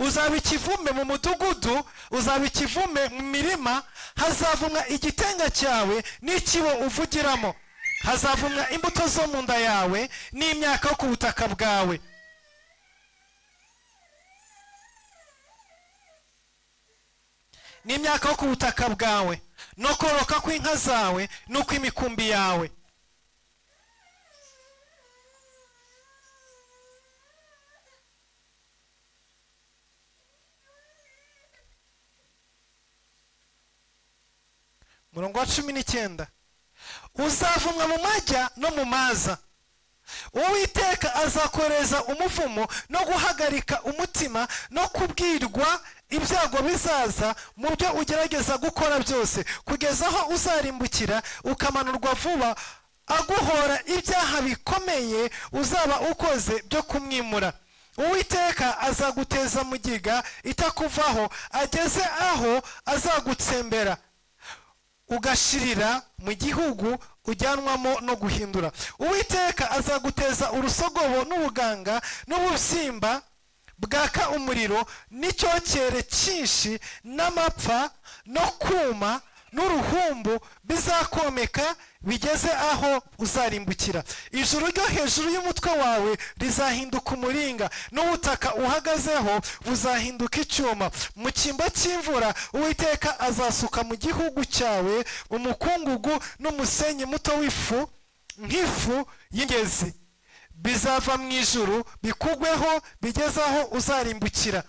Uzaba ikivume mu mudugudu, uzaba ikivume mu mirima. Hazavumwa igitenga cyawe n'ikibo uvugiramo, hazavumwa imbuto zo mu nda yawe n'imyaka yo ku butaka bwawe." N'imyaka yo ku butaka bwawe, no kororoka kw'inka zawe n'ukw'imikumbi yawe. Murongo wa 19: "Uzavumwa mu majya no mu maza. Uwiteka azakoreza umuvumo no guhagarika umutima no kubwirwa ibyago bizaza mu byo ugerageza gukora byose, kugeza aho uzarimbukira ukamanurwa vuba, aguhora ibyaha bikomeye uzaba ukoze byo kumwimura. Uwiteka azaguteza mugiga itakuvaho, ageze aho azagutsembera ugashirira mu gihugu ujyanwamo no guhindura. Uwiteka azaguteza urusogobo n'ubuganga n'ubusimba bwaka umuriro n'icyokere cyinshi n'amapfa no kuma n'uruhumbu, bizakomeka bigeze aho uzarimbukira. Ijuru ryo hejuru y'umutwe wawe rizahinduka umuringa, n'ubutaka uhagazeho buzahinduka icyuma. Mu cyimbo cy'imvura, Uwiteka azasuka mu gihugu cyawe umukungugu n'umusenyi muto w'ifu nk'ifu y'ingezi, bizava mu ijuru bikugweho bigeze aho uzarimbukira.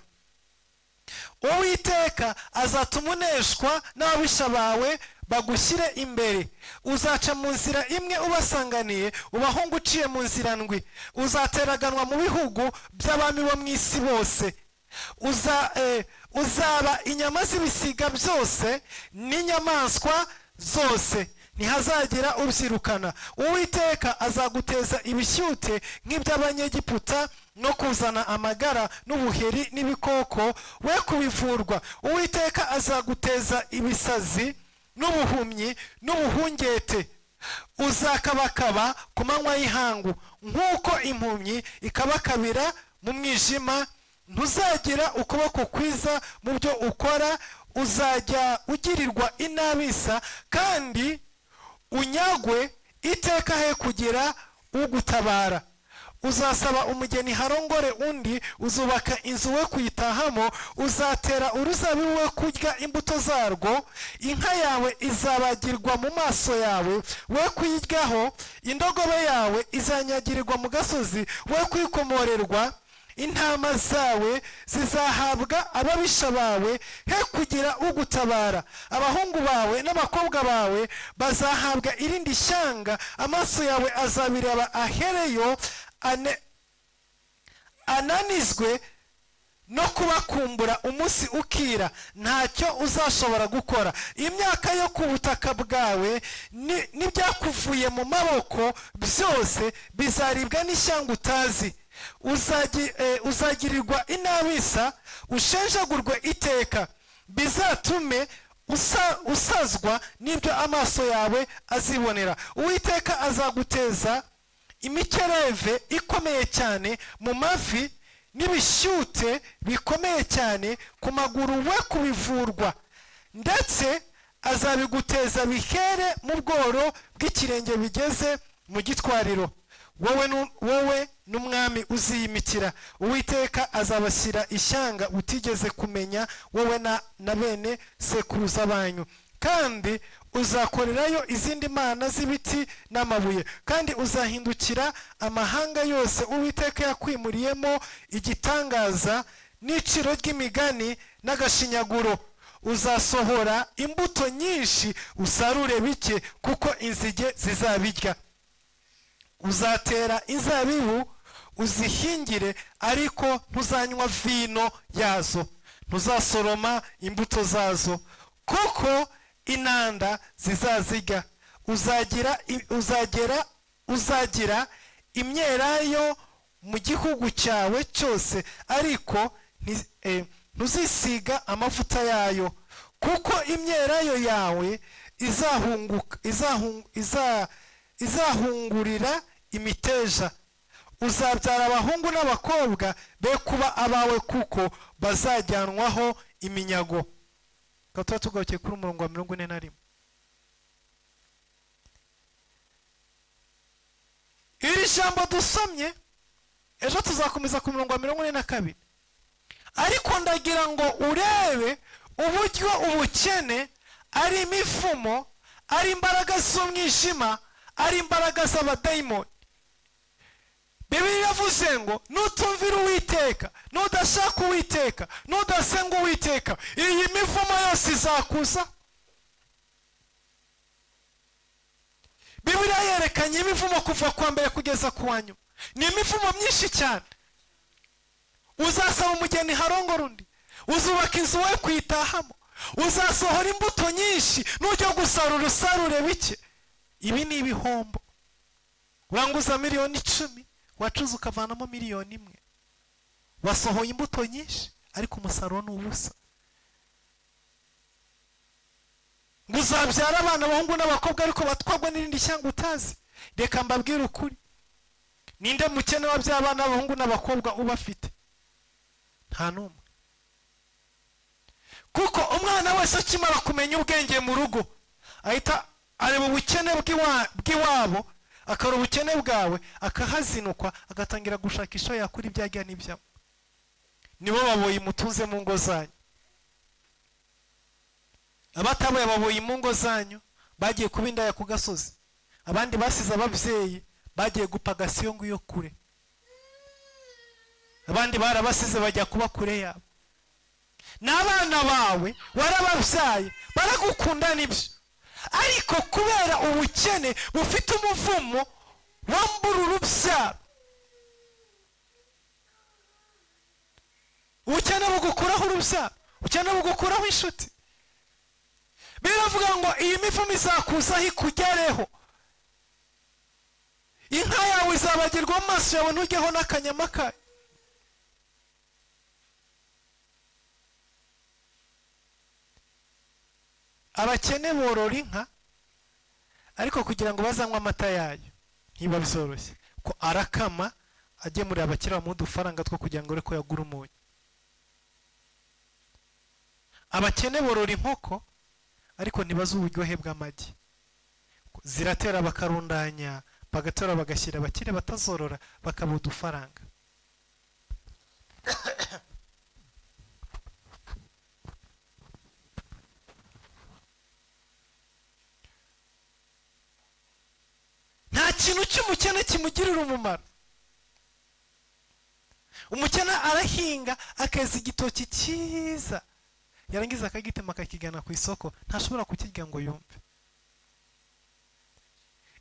Uwiteka azatuma uneshwa n'ababisha bawe bagushyire imbere. Uzaca mu nzira imwe ubasanganiye, ubahungu uciye mu nzira ndwi. Uzateraganwa mu bihugu by'abami bo mu isi bose. Uzaba inyama z'ibisiga byose n'inyamaswa zose, ntihazagira ubyirukana. Uwiteka azaguteza ibishyute nk'iby'Abanyegiputa, no kuzana amagara n'ubuheri n'ibikoko, we kubivurwa. Uwiteka azaguteza ibisazi n'ubuhumyi n'ubuhungete. Uzakabakaba ku manywa y'ihangu nk'uko impumyi ikabakabira mu mwijima. Ntuzagira ukuboko kwiza mu byo ukora, uzajya ugirirwa inabisa kandi unyagwe iteka, he kugira ugutabara. Uzasaba umugeni harongore undi, uzubaka inzu we kuyitahamo, uzatera uruzabibu we kurya imbuto zarwo. Inka yawe izabagirwa mu maso yawe, we kuyiryaho; indogobe yawe izanyagirirwa mu gasozi, we kuyikomorerwa. Intama zawe zizahabwa ababisha bawe, he kugira ugutabara. Abahungu bawe n'abakobwa bawe bazahabwa irindi shyanga, amaso yawe azabireba ahereyo ananizwe no kubakumbura umunsi ukira, ntacyo uzashobora gukora. Imyaka yo ku butaka bwawe n'ibyakuvuye mu maboko byose bizaribwa n'ishyanga utazi. Uzagirirwa inabisa, ushenjagurwe iteka, bizatume usazwa n'ibyo amaso yawe azibonera. Uwiteka azaguteza imikereve ikomeye cyane mu mavi n'ibishyute bikomeye cyane ku maguru, we kubivurwa; ndetse azabiguteza bihere mu bworo bw'ikirenge bigeze mu gitwariro, wowe n'umwami uziyimikira. Uwiteka azabashyira ishyanga utigeze kumenya, wowe na bene sekuruza banyu, kandi uzakorerayo izindi mana z'ibiti n'amabuye. Kandi uzahindukira amahanga yose Uwiteka yakwimuriyemo igitangaza n'iciro ry'imigani n'agashinyaguro. Uzasohora imbuto nyinshi, usarure bike, kuko inzige zizabirya. Uzatera inzabibu uzihingire, ariko ntuzanywa vino yazo, ntuzasoroma imbuto zazo, kuko inanda zizazirya. Uzagira imyelayo mu gihugu cyawe cyose, ariko ntuzisiga amavuta yayo, kuko imyelayo yawe izahunguka izahungurira imiteja. Uzabyara abahungu n'abakobwa be kuba abawe, kuko bazajyanwaho iminyago. Tuba tugarukiye kuri umurongo wa 41. Iri jambo dusomye ejo tuzakomeza ku murongo wa 42, ariko ndagira ngo urebe uburyo ubukene ari imivumo, ari imbaraga z'umwijima, ari imbaraga z'abadayimoni. Bibiliya iravuze ngo nutumvira Uwiteka, nudashaka Uwiteka, nudasenga Uwiteka, iyi mivumo yose izakuza. Bibiliya yerekanye imivumo kuva kwa mbere kugeza ku wa nyuma. Ni imivumo myinshi cyane. Uzasaba umugeni harongora undi, uzubaka inzu we kuyitahamo, uzasohora imbuto nyinshi, nujya gusarura usarure bike. Ibi ni ibihombo. Uranguza 10,000,000, wacuza ukavanamo 1,000,000. Wasohoye imbuto nyinshi ariko umusaruro ni ubusa. Ngo uzabyara abana abahungu n'abakobwa ariko batwagwa n'irindi shyanga utazi. Reka mbabwire ukuri, ninde mukene wabyaye abana b'abahungu n'abakobwa ubafite? Nta n'umwe. Kuko umwana wese akimara kumenya ubwenge mu rugo ahita areba ubukene bw'iwabo, akara ubukene bwawe, akahazinukwa, agatangira gushakisha yakura ibyo ajya n'ibyamo. Nibo baboyi mutunze mu ngo zanyu. Abataboye baboyi mu ngo zanyu bagiye kuba indaya ku gasozi, abandi basize ababyeyi bagiye gupagasa iyo ngiyo kure, abandi barabasize bajya kuba kure yabo. N'abana bawe warababyaye baragukunda nibyo, ariko kubera ubukene bufite umuvumo wambura urubyaro. Ubukene bugukuraho urubyaro, ubukene bugukuraho inshuti. Biravuga ngo iyi mivumo izakuzaho ikugereho, inka yawe izabagirwa mu maso yawe ntujyeho n'akanyama kayo. Abakene borora inka ariko kugira ngo bazanywe amata yayo ntiba byoroshye, ko arakama agemurira abakire bamuha udufaranga two kugira ngo areko yagura umunyu. Abakene borora inkoko ariko ntibazi uburyohe bw'amagi, ziratera bakarundanya, bagatora bagashyira abakire batazorora bakabaha udufaranga. Nta kintu cy'umukene kimugirira umumaro. Umukene arahinga akeza igitoki cyiza, yarangiza akagitema akakigana ku isoko, ntashobora kukirya ngo yumve.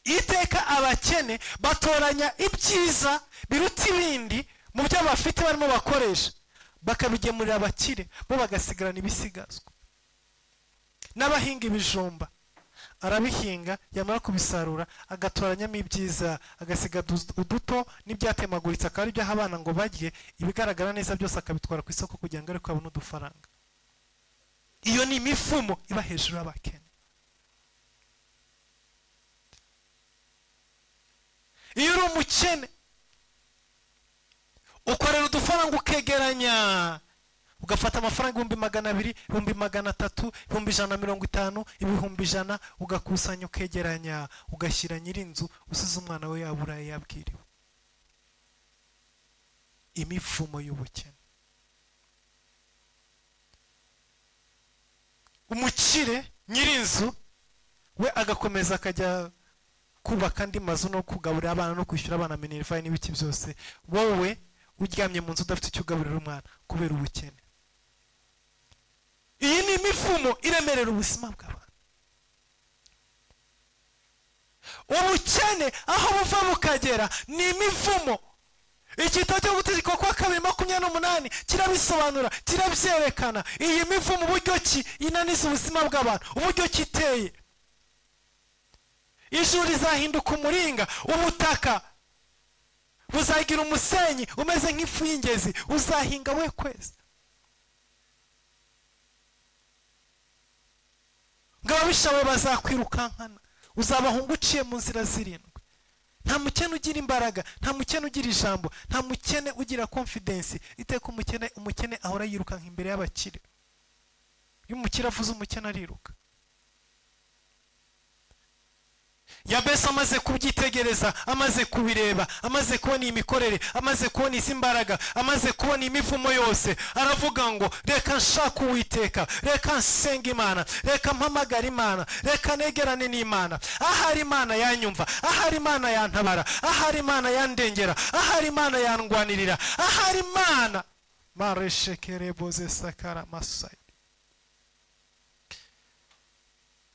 Iteka abakene batoranya ibyiza biruta ibindi mu byo bafite barimo bakoresha, bakabigemurira abakire, bo bagasigarana ibisigazwa. N'abahinga ibijumba arabihinga, yamara kubisarura agatoranyamo ibyiza, agasiga uduto n'ibyatemaguritse akaba aribyo aha abana ngo barye, ibigaragara neza byose akabitwara ku isoko kugira ngo ariko abone udufaranga. Iyo ni imifumo iba hejuru y'abakene. Iyo uri umukene ukorera udufaranga ukegeranya, ugafata amafaranga 200,000, 300,000, 150,000, 100,000, ugakusanya ukegeranya, ugashyira nyir'inzu usize umwana we yaburaye yabwiriwe. Imivumo y'ubukene. Umukire nyir'inzu we agakomeza akajya kubaka andi mazu no kugaburira abana no kwishyura abana minerval n'ibiki byose, wowe uryamye mu nzu udafite icyo ugaburira umwana kubera ubukene. Iyi ni imivumo iremerera ubuzima bw'abantu. Ubukene aho buva bukagera ni imivumo. Igitabo cyo Gutegeka kwa kabiri 28 kirabisobanura, kirabyerekana. Iyi mivumo uburyo ki inaniza ubuzima bw'abantu, uburyo ki iteye. Ijuru rizahinduka umuringa, ubutaka buzagira umusenyi umeze nk'ifu y'ingezi, uzahinga we kwezi. Ngo ababisha bawe bazakwirukankana, uzabahunga uciye mu nzira zirindwi. Nta mukene ugira imbaraga, nta mukene ugira ijambo, nta mukene ugira confidence. Iteka umukene ahora yirukanka imbere y'abakire. Iyo umukire avuze, umukene ariruka. Yabesi amaze kubyitegereza, amaze kubireba, amaze kubona iyi mikorere, amaze kubona izi mbaraga, amaze kubona imivumo yose, aravuga ngo reka nshake Uwiteka, reka nsenga Imana, reka mpamagare Imana, reka negerane n'Imana. Ahari Imana yanyumva, ahari Imana yantabara, ahari Imana yandengera, ahari Imana yandwanirira, ahari Imana mareshekereboze sakara masayi.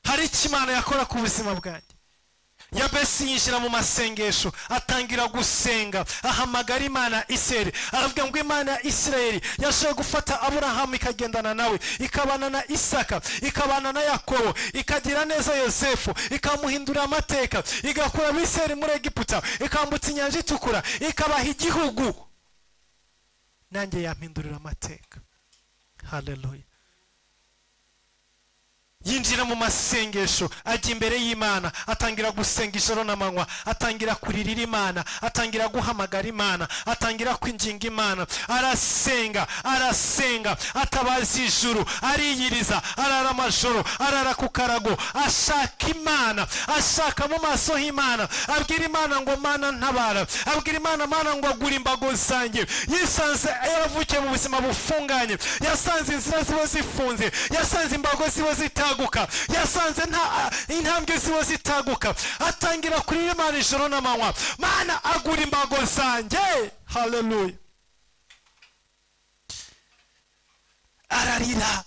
Hari icyo Imana yakora ku buzima bwanjye. Yabesi yinjira mu masengesho, atangira gusenga, ahamagara Imana ya Isirayeli. Aravuga ngo Imana ya Isirayeli yashoboye gufata Aburahamu ikagendana nawe, ikabana na Isaka, ikabana na Yakobo, ikagira neza Yosefu, ikamuhindurira amateka, igakura Abisirayeli muri Egiputa, ikambutsa inyanja itukura, ikabaha igihugu. Nanjye yampindurira amateka. Haleluya. Yinjira mu masengesho, ajya imbere y'Imana, atangira gusenga ijoro n'amanywa, atangira kuririra Imana, atangira guhamagara Imana, atangira kwinginga Imana. Arasenga, arasenga, atabaza ijuru, ariyiriza, arara amajoro, arara ku karago, ashaka Imana, ashaka mu maso h'Imana, abwira Imana ngo Mana ntabara, abwira Imana Mana ngo agura imbago zanjye. Yisanze yaravukiye mu buzima bufunganye, yasanze inzira ziba zifunze, yasanze imbago ziba zitaguka, yasanze nta intambwe ziba zitaguka. Atangira kurira Imana ijoro n'amanywa, Mana agura imbago zanjye. Haleluya. Ararira,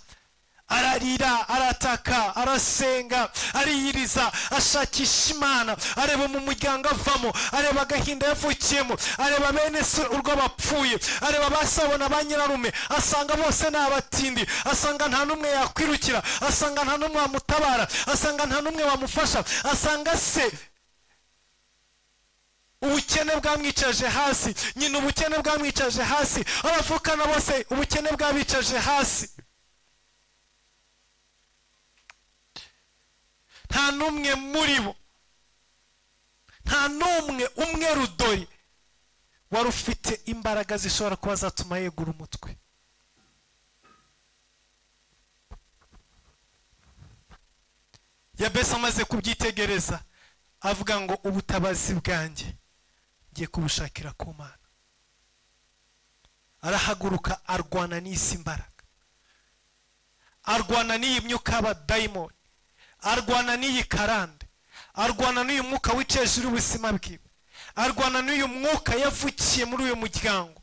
ararira, arataka, arasenga, ariyiriza, ashakisha Imana, areba mu muryango avamo, areba agahinda yavukiyemo, areba bene se urwo bapfuye, areba basabo na ba nyirarume, asanga bose ni abatindi, asanga nta n'umwe yakwirukira, asanga nta n'umwe wamutabara, asanga nta n'umwe wamufasha, asanga se ubukene bwamwicaje hasi, nyina ubukene bwamwicaje hasi, abavukana bose ubukene bwabicaje hasi. Nta n'umwe muri bo, nta n'umwe umwe rudori wari ufite imbaraga zishobora kuba zatuma yegura umutwe. Yabesi amaze kubyitegereza avuga ngo ubutabazi bwanjye ngiye kubushakira ku Mana. Arahaguruka, arwana n'isi mbaraga, arwana n'iyi myuka y'abadayimoni, arwana n'iyi karande, arwana n'uyu mwuka wicaye hejuru y'ubuzima bwiwe, arwana n'uyu mwuka yavukiye muri uyu muryango,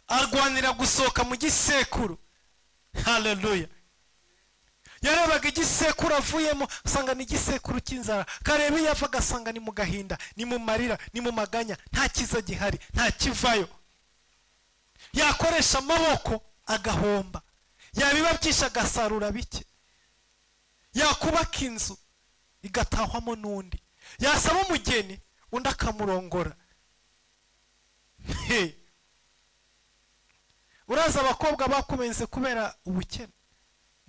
arwanira gusohoka mu gisekuru. Haleluya. Yarebaga igisekuru avuyemo, asanga ni igisekuru cy'inzara, kareba iyo ava agasanga ni mu gahinda, ni mu marira, ni mu maganya, nta kiza gihari, nta kivayo. Yakoresha amaboko agahomba, yabiba byinshi agasarura bike, yakubaka inzu igatahwamo n'undi, yasaba umugeni undi akamurongora. Uraza abakobwa bakubenze kubera ubukene,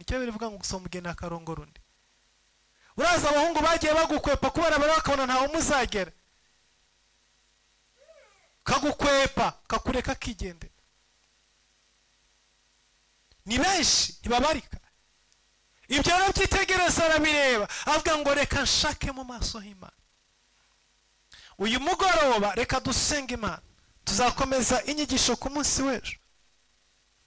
nicyo bivuga ngo gusoma umugeni akarongora undi. Uraza abahungu bagiye bagukwepa kubera bari bakabona ntawe muzagera, kagukwepa kakureka kigendera. Ni benshi ntibabarika. Ibyo rero byitegereza arabireba, avuga ngo reka nshake mu maso h'Imana. Uyu mugoroba reka dusenge Imana. Tuzakomeza inyigisho ku munsi w'ejo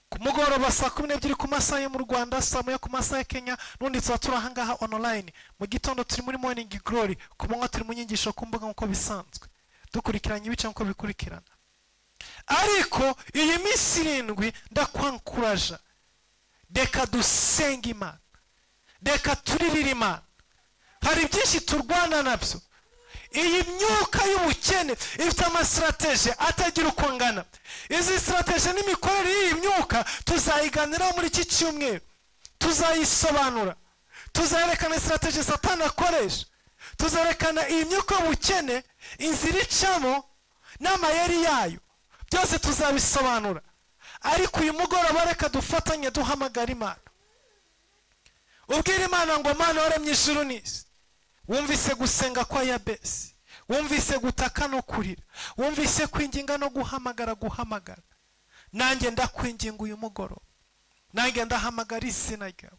ku mugoroba saa 12 ku masaha yo mu Rwanda, saa 1 ku masaha ya Kenya. N'ubundi tuba turi ahangaha online. Mu gitondo turi muri Morning Glory, ku manywa turi mu nyigisho ku mbuga nk'uko bisanzwe, dukurikiranye ibice nk'uko bikurikirana. Ariko iyi minsi 7 ndakwankuraja, reka dusenge Imana, reka turirire Imana. Hari byinshi turwana nabyo. Iyi myuka y'ubukene ifite amastrategie atagira uko angana. Izi strategie n'imikorere y'iyi myuka tuzayiganiraho muri iki cyumweru, tuzayisobanura, tuzayerekana strategie Satani akoresha, tuzerekana iyi myuka y'ubukene inzira icamo n'amayeri yayo, byose tuzabisobanura. Ariko uyu mugoroba reka dufatanye duhamagara Imana. Ubwira Imana ngo: "Mana waremye ijuru n'isi, wumvise gusenga kwa Yabesi, wumvise gutaka no kurira, wumvise kwinginga no guhamagara. Nanjye ndakwinginga uyu mugoroba, nanjye ndahamagara izina ryawe,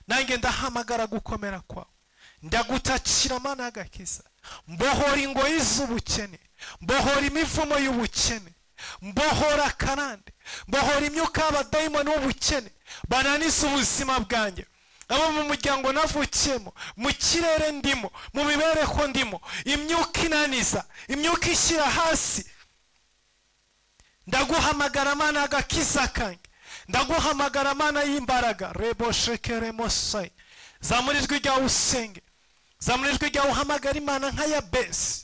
nanjye ndahamagara gukomera kwawe. Ndagutakira, Mana y'agakiza, mbohora ingoyi z'ubukene, mbohora imivumo y'ubukene, mbohora akarande, mbohora imyuka y'abadayimoni w'ubukene bananiza ubuzima bwanjye, abo mu muryango navukiyemo, mu kirere ndimo, mu mibereho ndimo, imyuka inaniza, imyuka ishyira hasi. Ndaguhamagara, Mana agakiza kanjye, ndaguhamagara, Mana y'imbaraga." Reboshekeremosayi. Zamura ijwi ryawe usenge, zamura ijwi ryawe uhamagara Imana nka Yabesi.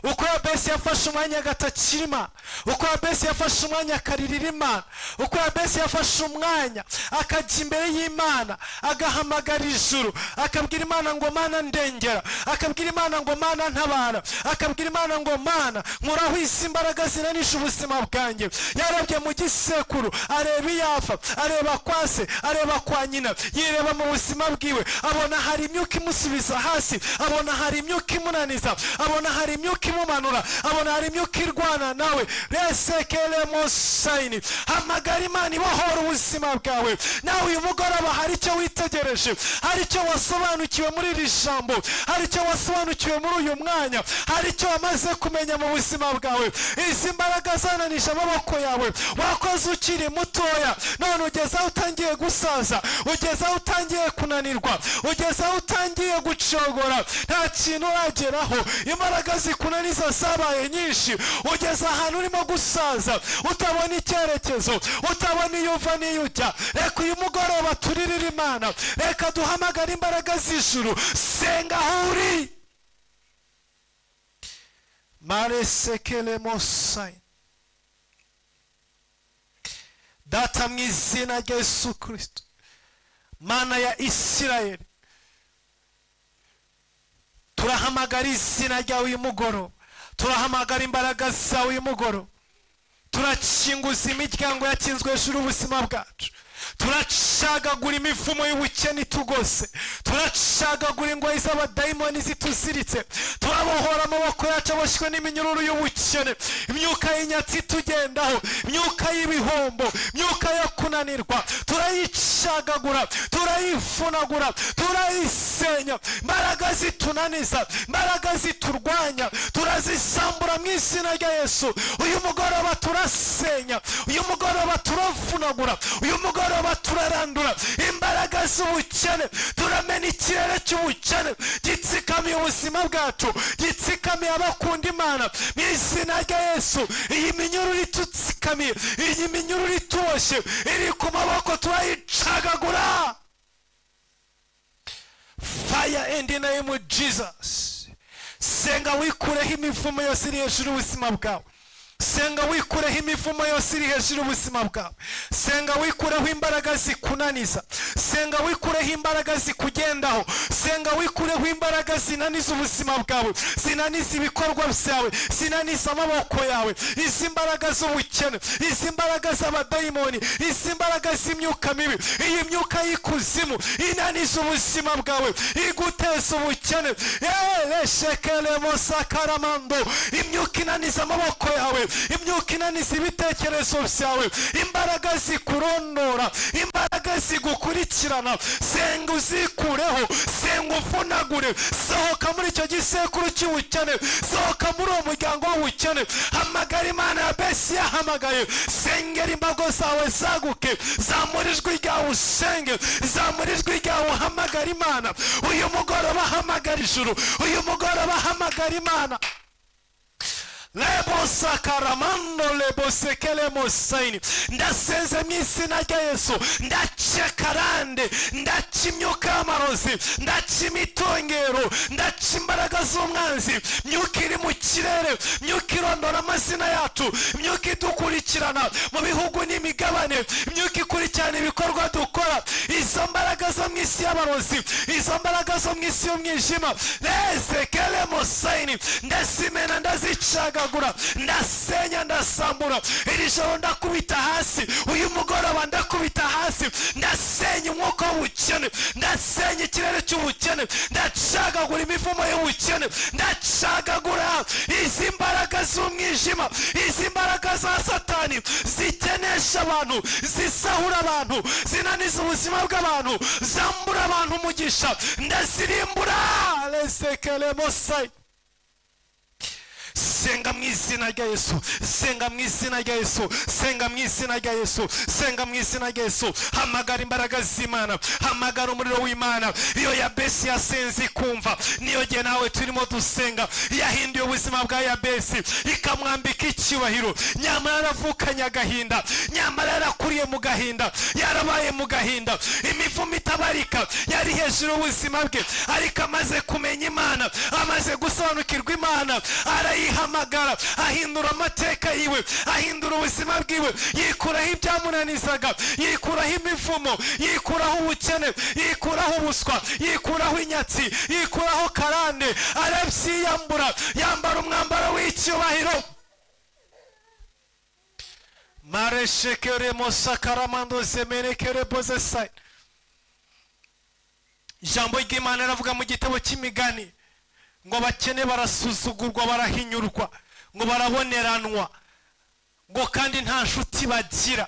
Uko Yabesi yafashe umwanya agatakira Imana, uko Yabesi yafashe umwanya akaririra Imana, uko Yabesi yafashe umwanya akajya imbere y'Imana, agahamagara ijuru, akabwira Imana ngo: "Mana, ndengera," akabwira Imana ngo: "Mana, ntabara," akabwira Imana ngo: "Mana, nkuraho izi imbaraga zinanisha ubuzima bwanjye." Yarebye mu gisekuru, areba iyava, areba kwa se, areba kwa nyina, yireba mu buzima bwiwe, abona hari imyuka imusubiza hasi, abona hari imyuka imunaniza, abona hari imyuka imumanura, abona hari imyuka irwana nawe. Resekeremosayini. Hamagara Imana ibohora ubuzima bwawe. Nawe uyu mugoroba hari icyo witegereje, hari icyo wasobanukiwe muri iri jambo, hari icyo wasobanukiwe muri uyu mwanya, hari icyo wamaze kumenya mu buzima bwawe. Izi mbaraga zananije amaboko yawe, wakoze ukiri mutoya, none ugeze aho utangiye gusaza, ugeze aho utangiye kunanirwa, ugeze aho utangiye gucogora, nta kintu urageraho. Imbaraga zikunaniza zabaye nyinshi, ugeze ahantu urimo gusaza, utabona icyerekezo, utabona iyo uva n'iyo ujya. Reka uyu mugoroba turirire Imana, reka duhamagare imbaraga z'ijuru. Senga aho uri. Maresekelemosai. Data, mu izina rya Yesu Kirisito, Mana ya Isirayeli, turahamagara izina ryawe uyu mugoroba, turahamagara imbaraga zawe uyu mugoroba. Turakinguza imiryango yakinzwe hejuru y'ubuzima bwacu, turacagagura imivumo y'ubukene itugose, turacagagura ingoyi z'abadayimoni zituziritse, turabohora amaboko yacu aboshywe n'iminyururu y'ubukene, imyuka y'inyatsi itugendaho, imyuka y'ibihombo, imyuka yo kunanirwa. Turayicagagura, turayivunagura, turayisenya. Imbaraga zitunaniza, imbaraga ziturwanya, turazisambura mu izina rya Yesu. Uyu mugoroba turasenya, uyu mugoroba turavunagura, uyu mugoroba turarandura imbaraga z'ubukene. Turamena ikirere cy'ubukene gitsikamiye ubuzima bwacu, gitsikamiye abakunda Imana, mu izina rya Yesu. Iyi minyururu itutsikamiye, iyi minyururu ituboshye, iri ku maboko, turayicagagura. Fire in the name of Jesus. Senga wikureho imivumo yose iri hejuru y'ubuzima bwawe. Senga wikureho imivumo yose iri hejuru y'ubuzima bwawe. Senga wikureho imbaraga zikunaniza. Senga wikureho imbaraga zikugendaho. Senga wikureho imbaraga zinaniza ubuzima bwawe, zinaniza ibikorwa byawe, zinaniza amaboko yawe. Izi mbaraga z'ubukene, izi mbaraga z'abadayimoni, izi mbaraga z'imyuka mibi, iyi myuka y'ikuzimu inaniza ubuzima bwawe, iguteza ubukene, ereshekeremosakaramando, imyuka inaniza amaboko yawe, imyuka inaniza ibitekerezo byawe, imbaraga zikurondora, imbaraga zigukurikirana, senga uzikureho, senga uvunagure. Sohoka muri icyo gisekuru cy'ubukene, sohoka muri uwo muryango w'ubukene. Hamagara Imana Yabesi yahamagaye. Sengera imbago zawe zaguke. Zamura ijwi ryawe usenge, zamura ijwi ryawe uhamagara Imana. Uyu mugoroba hamagara ijuru, uyu mugoroba hamagara Imana. Lebosakaramando lebosekelemosaini. Ndasenze mu izina rya Yesu, ndaca karande, ndaca imyuka y'amarozi, ndaca imitongero, ndaca imbaraga z'umwanzi, myuka iri mu kirere, myuka irondora amazina yacu, myuka idukurikirana. idukurikirana mu bihugu n'imigabane, imyuka ikurikirana ibikorwa dukora, izo mbaraga zo mu isi y'abarozi, izo mbaraga zo mu isi y'umwijima, rezekelemosayini, ndazimena, ndazicagagura, ndasenya, ndasambura. Iri joro ndakubita hasi, uyu mugoroba ndakubita hasi, ndasenya umwuka w'ubukene, ndasenya ikirere cy'ubukene, ndacagagura imivumo y'ubukene, ndacagagura izi mbaraga z'umwijima, izi mbaraga za Satani zikenesha abantu, zisahura abantu, zinaniza ubuzima bw'abantu, zambura abantu umugisha, ndazirimbura. Resekelemosai. Senga mu izina rya Yesu, senga mu izina rya Yesu, senga mu izina rya Yesu, senga mu izina rya Yesu. Hamagara imbaraga z'Imana, hamagara umuriro w'Imana. Iyo Yabesi yasenze ikumva, niyo gihe nawe turimo dusenga. Yahinduye ubuzima bwa Yabesi, ikamwambika icyubahiro. Nyamara yaravukanye agahinda, nyamara yarakuriye mu gahinda, yarabaye mu gahinda, imivumo itabarika yari hejuru y'ubuzima bwe. Ariko amaze kumenya Imana, amaze gusobanukirwa Imana, arayihamagara, ahindura amateka yiwe, ahindura ubuzima bwiwe, yikuraho ibyamunanizaga, yikuraho imivumo, yikuraho ubukene, yikuraho ubuswa, yikuraho inyatsi, yikuraho karande, arabyiyambura, yambara umwambaro w'icyubahiro. Mareshekeremo sakaramando zemerekerebozesai. Ijambo ry'Imana riravuga mu gitabo cy'Imigani ngo abakene barasuzugurwa, barahinyurwa, ngo baraboneranwa, ngo kandi nta nshuti bagira.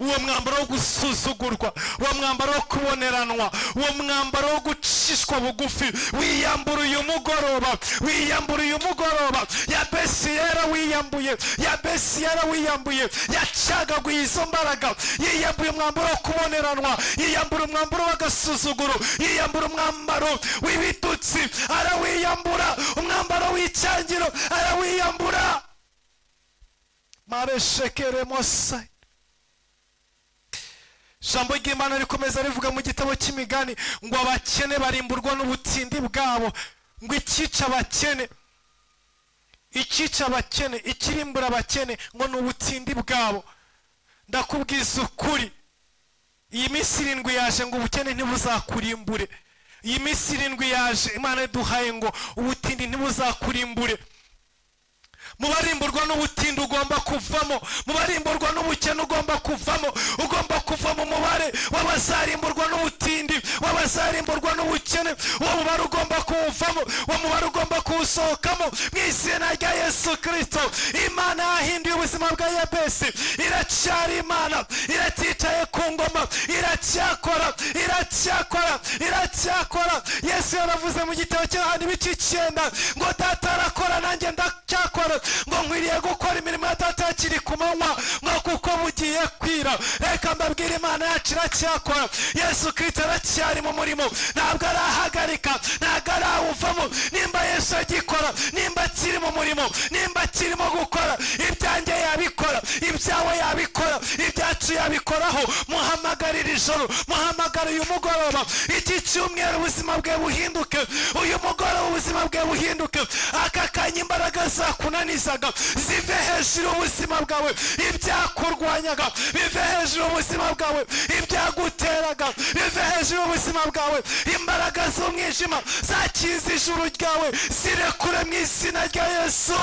Uwo mwambaro wo gusuzugurwa, uwo mwambaro wo kuboneranwa, uwo mwambaro wo gucishwa bugufi, wiyambura uyu mugoroba, wiyambura uyu mugoroba. Yabesi yarawiyambuye, Yabesi yarawiyambuye, yacagaguye izo mbaraga, yiyambuye umwambaro wo kuboneranwa, yiyambura umwambaro w'agasuzuguro, yiyambura umwambaro w'ibitutsi, arawiyambura, umwambaro w'icyangiro arawiyambura. Mareshekeremosai. Ijambo ry'Imana rikomeza rivuga mu gitabo cy'Imigani ngo abakene barimburwa n'ubutindi bwabo, ngo icyica abakene, icyica abakene, ikirimbura abakene, ngo ni ubutindi bwabo. Ndakubwiza ukuri, iyi minsi 7 yaje ngo ubukene ntibuzakurimbure. Iyi minsi 7 yaje Imana iduhaye ngo ubutindi ntibuzakurimbure. Mu barimburwa n'ubutindi ugomba kuvamo, mu barimburwa n'ubukene ugomba kuvamo, ugomba kuva mu mubare w'abazarimburwa n'ubutindi, w'abazarimburwa n'ubukene. Uwo mubare ugomba kuwuvamo, uwo mubare ugomba kuwusohokamo mu izina rya Yesu Kirisito. Imana yahinduye ubuzima bwa Yabesi, iracyari Imana, iracyicaye ku ngoma, iracyakora, iracyakora, iracyakora. Yesu yaravuze mu gitabo cy'Yohana ibice 9 ngo Data arakora, nanjye ndacyakora, ngo nkwiriye gukora imirimo ya Data hakiri ku manywa, ngo kuko bugiye kwira. Reka mbabwire, Imana yacu iracyakora. Yesu Kirisito aracyari mu murimo, ntabwo arahagarika, ntabwo arawuvamo. Nimba Yesu agikora, nimba akiri mu murimo, nimba akirimo gukora, ibyanjye yabikora, ibyawe yabikora, ibyacu yabikoraho. Muhamagarire ijoro, muhamagare uyu mugoroba, iki cyumweru ubuzima bwe buhinduke, uyu mugoroba ubuzima bwe buhinduke. Aka kanya imbaraga zakunanizaga zive hejuru y'ubuzima bwawe, ibyakurwanyaga bive hejuru y'ubuzima bwawe, ibyaguteraga bive hejuru y'ubuzima bwawe. Imbaraga z'umwijima zakiza ijuru ryawe zirekure mu izina rya Yesu.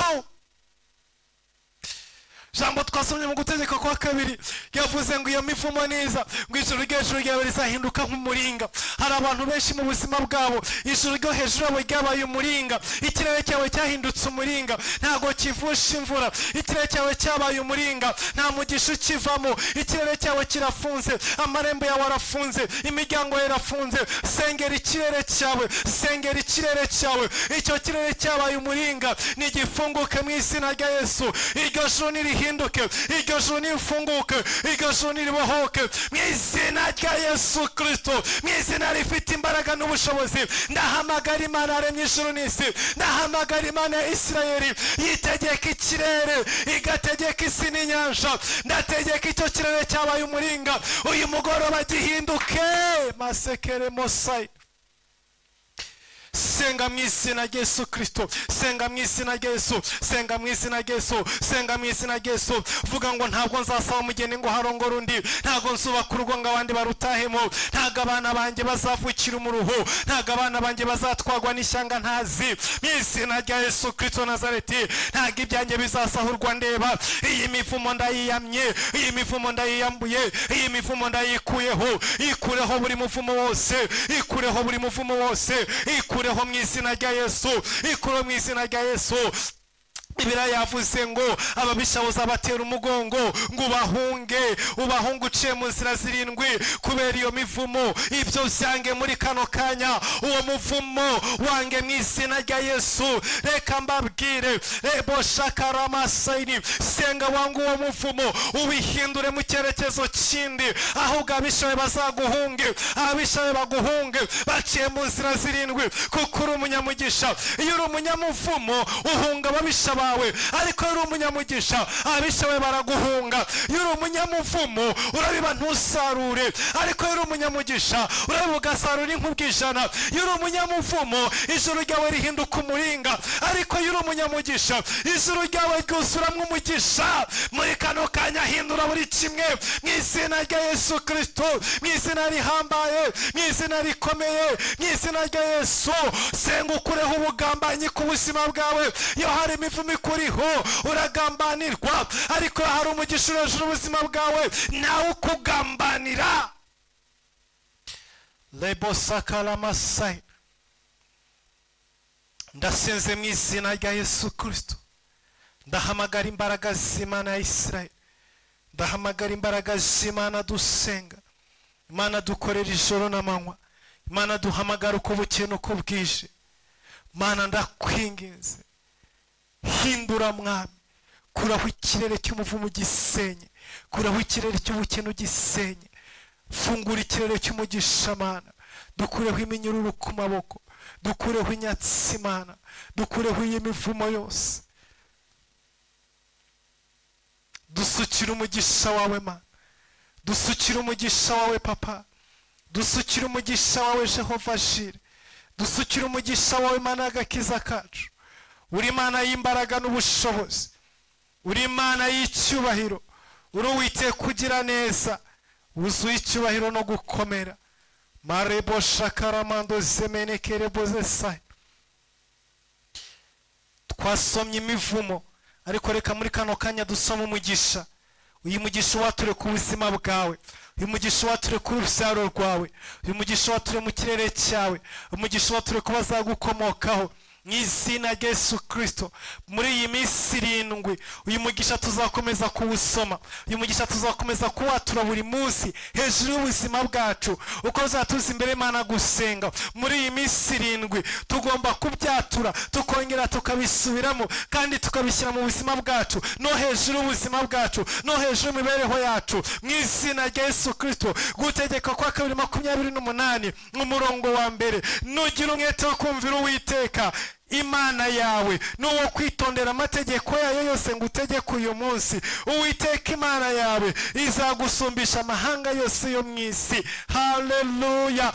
Jambo twasomye mu Gutegeka kwa Kabiri yavuze ngo iyo mivumo neza, ngo ijuru ryo hejuru ryawe rizahinduka nk'umuringa. Hari abantu benshi mu buzima bwabo ijuru ryo hejuru yabo ryabaye umuringa, ikirere cyawe cyahindutse umuringa, ntabwo kivusha imvura, ikirere cyawe cyabaye umuringa, nta mugisha ukivamo, ikirere cyawe kirafunze, amarembo yawe arafunze, imiryango yawe irafunze. Sengera ikirere cyawe, sengera ikirere cyawe. Icyo kirere cyabaye umuringa nigifunguke mu izina rya Yesu. Iryo juru nirihinduke, iryo juru nirifunguke, iryo juru niribohoke mu izina rya Yesu Kirisito, mu izina rifite imbaraga n'ubushobozi. Ndahamagara Imana yaremye ijuru n'isi, ndahamagara Imana ya Isirayeli yitegeka ikirere, igategeka isi n'inyanja. Ndategeka icyo kirere cyabaye umuringa uyu mugoroba gihinduke. Masekere mosayi. Senga mu izina rya Yesu Kirisito, senga mu izina rya Yesu, senga mu izina rya Yesu, senga mu izina rya Yesu. Vuga ngo ntabwo nzasaba umugeni ngo harongore undi, ntabwo nzubaka urugo ngo abandi barutahemo, ntabwo abana banjye bazavukira umuruho, ntabwo abana banjye bazatwagwa n'ishyanga ntazi. Mu izina rya Yesu Kirisito Nazareti, ntabwo ibyanjye bizasahurwa ndeba. Iyi mivumo ndayiyamye, iyi mivumo ndayiyambuye, iyi mivumo ndayikuyeho. Ikureho buri muvumo wose, ikureho buri muvumo wose, ikureho mu izina rya Yesu, ikureho mu izina rya Yesu. Bibiliya yavuze ngo ababisha uzabatera umugongo ngo ubahunge, ubahunge uciye mu nzira zirindwi kubera iyo mivumo. Ibyo byange muri kano kanya, uwo muvumo wange mu izina rya Yesu. Reka mbabwire, rebo shakaramasayini, senga wange uwo muvumo ubihindure mu cyerekezo kindi, ahubwo abishawe bazaguhunge, abishawe baguhunge baciye mu nzira zirindwi, kuko uri umunyamugisha. Iyo uri umunyamuvumo uhunga ababisha bawe, ariko iyo uri umunyamugisha abishawe baraguhunga. Iyo uri umunyamuvumo urabiba ntusarure, ariko iyo uri umunyamugisha urabiba ugasarura inkubw'ijana. Iyo uri umunyamuvumo ijuru ryawe rihinduka umuringa, ariko iyo uri umunyamugisha ijuru ryawe ryuzuramo umugisha. Muri kano kanya hindura buri kimwe mu izina rya Yesu Kirisito, mu izina rihambaye, mu izina rikomeye, mu izina rya Yesu. Senga ukureho ubugambanyi ku buzima bwawe. Iyo hari imivumo ikuriho uragambanirwa, ariko iyo hari umugisha uri hejuru y'ubuzima bwawe nawe ukugambanira. Lebo sakaramasai, ndasenze mu izina rya Yesu Kirisito, ndahamagara imbaraga z'Imana ya Isirayeli, ndahamagara imbaraga z'Imana dusenga, Imana dukorera ijoro n'amanywa, Imana duhamagara uko bukeye n'uko bwije. Mana ndakwinginze, hindura mwami, kuraho ikirere cy'umuvumo ugisenye, kuraho ikirere cy'ubukene ugisenye, fungura ikirere cy'umugisha Mana, dukureho iminyururu ku maboko, dukureho inyatsi Mana, dukureho iyi mivumo yose, dusukire umugisha wawe Mana, dusukire umugisha wawe Papa, dusukire umugisha wawe Jehova Jire, dusukire umugisha wawe Mana y'agakiza kacu. Uri Imana y'imbaraga n'ubushobozi, uri Imana y'icyubahiro, uri Uwiteka ugira neza, wuzuye icyubahiro no gukomera. Marebo shakaramando zemenekerebo zesai. Twasomye imivumo, ariko reka muri kano kanya dusome umugisha. Uyu mugisha wature ku buzima bwawe, uyu mugisha wature ku rubyaro rwawe, uyu mugisha wature mu kirere cyawe, umugisha wature ku bazagukomokaho mu izina rya Yesu Kirisito. Muri iyi minsi irindwi uyu mugisha tuzakomeza kuwusoma, uyu mugisha tuzakomeza kuwatura buri munsi hejuru y'ubuzima bwacu, uko tuzatuza imbere y'Imana gusenga. Muri iyi minsi irindwi tugomba kubyatura, tukongera tukabisubiramo, kandi tukabishyira mu buzima bwacu, no hejuru y'ubuzima bwacu, no hejuru y'imibereho yacu, mu izina rya Yesu Kirisito. Gutegeka kwa kabiri 28 umurongo wa mbere: nugira umwete wo kumvira Uwiteka Imana yawe n'uwo kwitondera amategeko yayo yose ngo utegeke uyu munsi, Uwiteka Imana yawe izagusumbisha amahanga yose yo mu isi. Haleluya!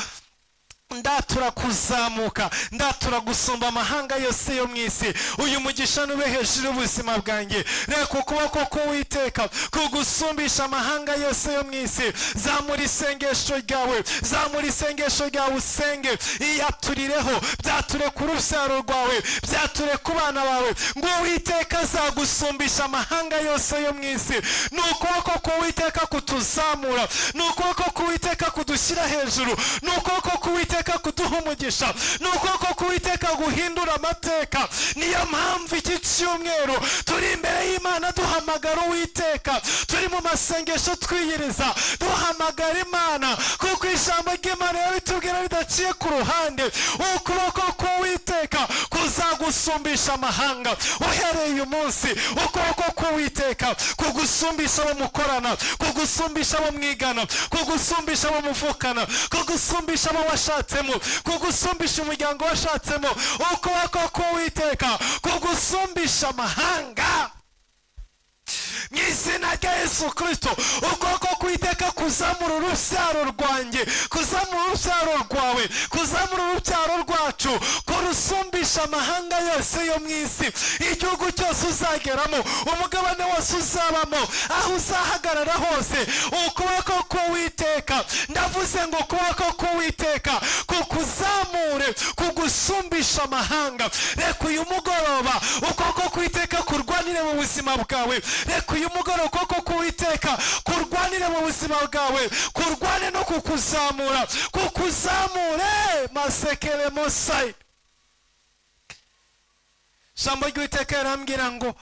Ndatura kuzamuka, ndatura gusumba amahanga yose yo mu isi. Uyu mugisha nube hejuru y'ubuzima bwanjye. Reka ukuboko k'Uwiteka kugusumbisha amahanga yose yo mu isi. Zamura isengesho ryawe, zamura isengesho ryawe, usenge, iyaturireho, byature ku rubyaro rwawe, byature ku bana bawe, ngo Uwiteka azagusumbisha amahanga yose yo mu isi. Ni ukuboko k'Uwiteka kutuzamura, ni ukuboko k'Uwiteka kudushyira hejuru, ni ukuboko k'Uwiteka kuduha umugisha, ni ukuboko k'Uwiteka guhindura amateka. Niyo mpamvu iki cyumweru turi imbere y'Imana duhamagara Uwiteka, turi mu masengesho twiyiriza duhamagara Imana, kuko ijambo ry'Imana ritubwira ridaciye ku ruhande, ukuboko k'Uwiteka kuzagusumbisha amahanga. Uhereye uyu munsi ukuboko k'Uwiteka kugusumbisha abo mukorana, kugusumbisha abo mwigana, kugusumbisha abo muvukana, kugusumbisha abo washatsemo, kugusumbisha umuryango washatsemo. Ukuboko k'Uwiteka kugusumbisha amahanga mu izina rya Yesu Kirisito. Ukuboko k'Uwiteka kuzamura urubyaro rwanjye, kuzamura urubyaro rwawe, kuzamura urubyaro rwacu. rwacu kurusumbisha amahanga yose yo mu isi. Igihugu cyose uzageramo, umugabane wose uzabamo, aho uzahagarara hose, ukuboko k'Uwiteka, ndavuze ngo ukuboko k'Uwiteka kukuzamure, kugusumbisha amahanga. Reka uyu mugoroba ukuboko k'Uwiteka kurwanire mu buzima bwawe. Reka uyu mugoroba ukuboko k'Uwiteka kurwanire mu buzima bwawe, kurwane no kukuzamura, kukuzamure. Masekere mosayi. Ijambo ry'Uwiteka yarambwira ngo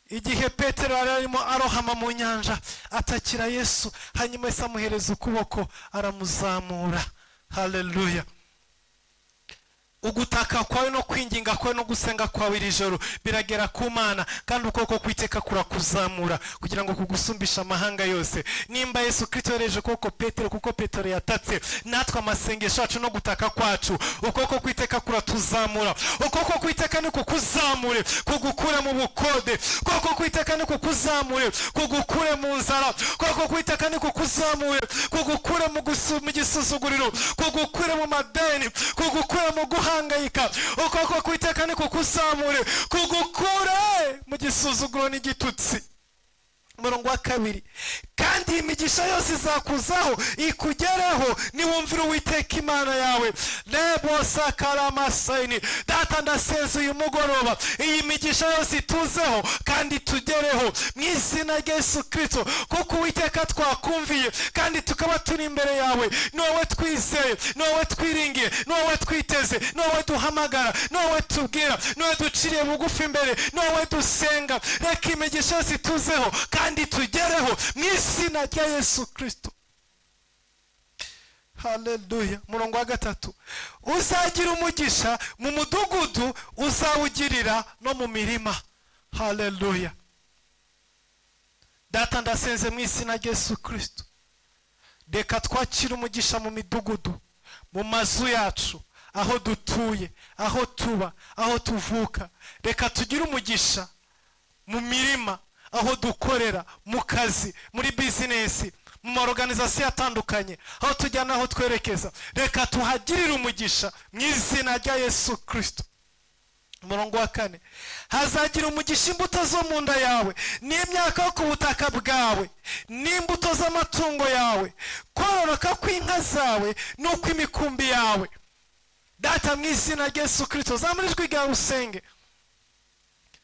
igihe Petero yari arimo arohama mu nyanja atakira Yesu, hanyuma Yesu amuhereza ukuboko aramuzamura. Haleluya. Ugutaka kwawe no kwinginga kwawe no gusenga kwawe iri joro biragera ku Mana, kandi ukuboko kw'Iteka kurakuzamura kugira ngo kugusumbishe amahanga yose. Nimba Yesu Kristo yohereje ukuboko Petero kuko Petero yatatse, natwe amasengesho yacu no gutaka kwacu, ukuboko kw'Iteka kuratuzamura. Ukuboko kw'Iteka ni kukuzamure kugukure mu bukode. Ukuboko kw'Iteka ni kukuzamure kugukure mu nzara. Ukuboko kw'Iteka ni kukuzamure kugukure mu gisuzuguriro, kugukure mu madeni, kugukure mu guhangayika. Ukuboko kw'Iteka ni kukuzamure kugukure mu gisuzuguro n'igitutsi. Umurongo wa 2: kandi iyi migisha yose izakuzaho ikugereho niwumvira Uwiteka Imana yawe. Lebo sakaramasayini. Data, ndasenze uyu mugoroba iyi migisha yose ituzeho kandi tugereho mu izina rya Yesu Kristo, kuko Uwiteka twakumviye kandi tukaba turi imbere yawe. Ni wowe twizeye, ni wowe twiringiye, ni wowe twiteze, ni wowe duhamagara, ni wowe tubwira, ni wowe duciriye bugufi imbere, ni wowe dusenga. Reka imigisha yose ituzeho kandi tugereho mu izina rya Yesu Kristo. Haleluya. Umurongo wa 3: uzagira umugisha mu mudugudu, uzawugirira no mu mirima. Haleluya. Data, ndasenze mu izina rya Yesu Kristo, reka twakire umugisha mu midugudu, mu mazu yacu, aho dutuye, aho tuba, aho tuvuka. Reka tugire umugisha mu mirima, aho dukorera, mu kazi, muri bizinesi, mu ma organization atandukanye, aho tujya n'aho twerekeza. Reka tuhagirire umugisha mu izina rya Yesu Kristo. Umurongo wa 4: hazagira umugisha imbuto zo mu nda yawe, n'imyaka yo ku butaka bwawe, n'imbuto z'amatungo yawe, kororoka kw'inka zawe n'ukw'imikumbi yawe. Data, mu izina rya Yesu Kristo, zamura ijwi ryawe usenge.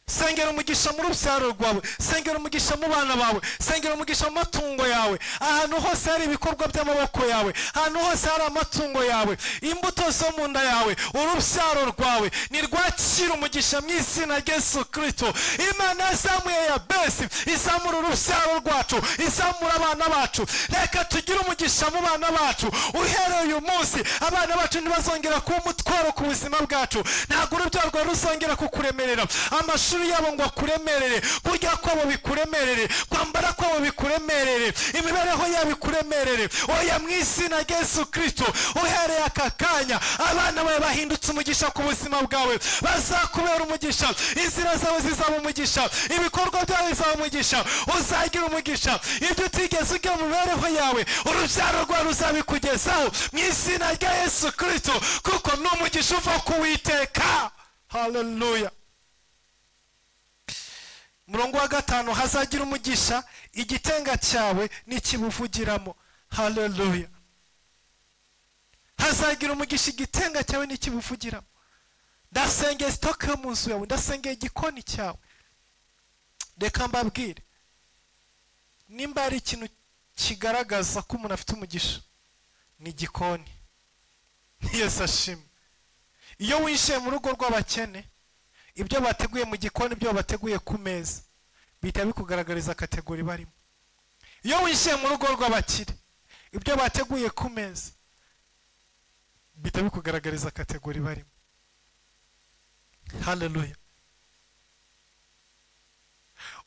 Sengera umugisha mu rubyaro rwawe, sengera umugisha mu bana bawe, sengera umugisha mu matungo yawe, ahantu hose hari ibikorwa by'amaboko yawe, ahantu hose hari amatungo yawe, imbuto zo mu nda yawe, urubyaro rwawe nirwakira umugisha mu izina rya Yesu Kristo. Imana yazamuye Yabesi, izamura urubyaro rwacu, izamura abana bacu. Reka tugire umugisha mu bana bacu. Uhereye uyu munsi abana bacu ntibazongera kuba umutwaro ku buzima bwacu. Ntabwo urubyaro rwawe ruzongera kukuremerera, amashuri yabo ngo akuremerere, kurya kwabo bikuremerere, kwambara kwabo bikuremerere, imibereho yabo ikuremerere. Oya, mu izina rya Yesu Kristo, uhereye aka kanya abana bawe bahindutse umugisha ku buzima bwawe, bazakubera umugisha, inzira zawe zizaba umugisha, ibikorwa byawe bizaba umugisha, uzagira umugisha. Ibyo utigeze ugira mu mibereho yawe, urubyaro rwawe ruzabikugezaho mu izina rya Yesu Kristo, kuko ni umugisha uva ku Uwiteka. Haleluya. Umurongo wa 5: hazagira umugisha igitenga cyawe n'ikibuvugiramo. Haleluya. Hazagira umugisha igitenga cyawe n'ikibuvugiramo. Ndasengeye stock yo mu nzu yawe, ndasengeye igikoni cyawe. Reka mbabwire, nimba hari ikintu kigaragaza ko umuntu afite umugisha, ni igikoni. Yesu ashimwe. Iyo winjiye mu rugo rw'abakene, ibyo bateguye mu gikoni, ibyo bateguye ku meza, bihita bikugaragariza catégorie barimo. Iyo winjiye mu rugo rw'abakire, ibyo bateguye ku meza bihita bikugaragariza catégorie barimo. Haleluya.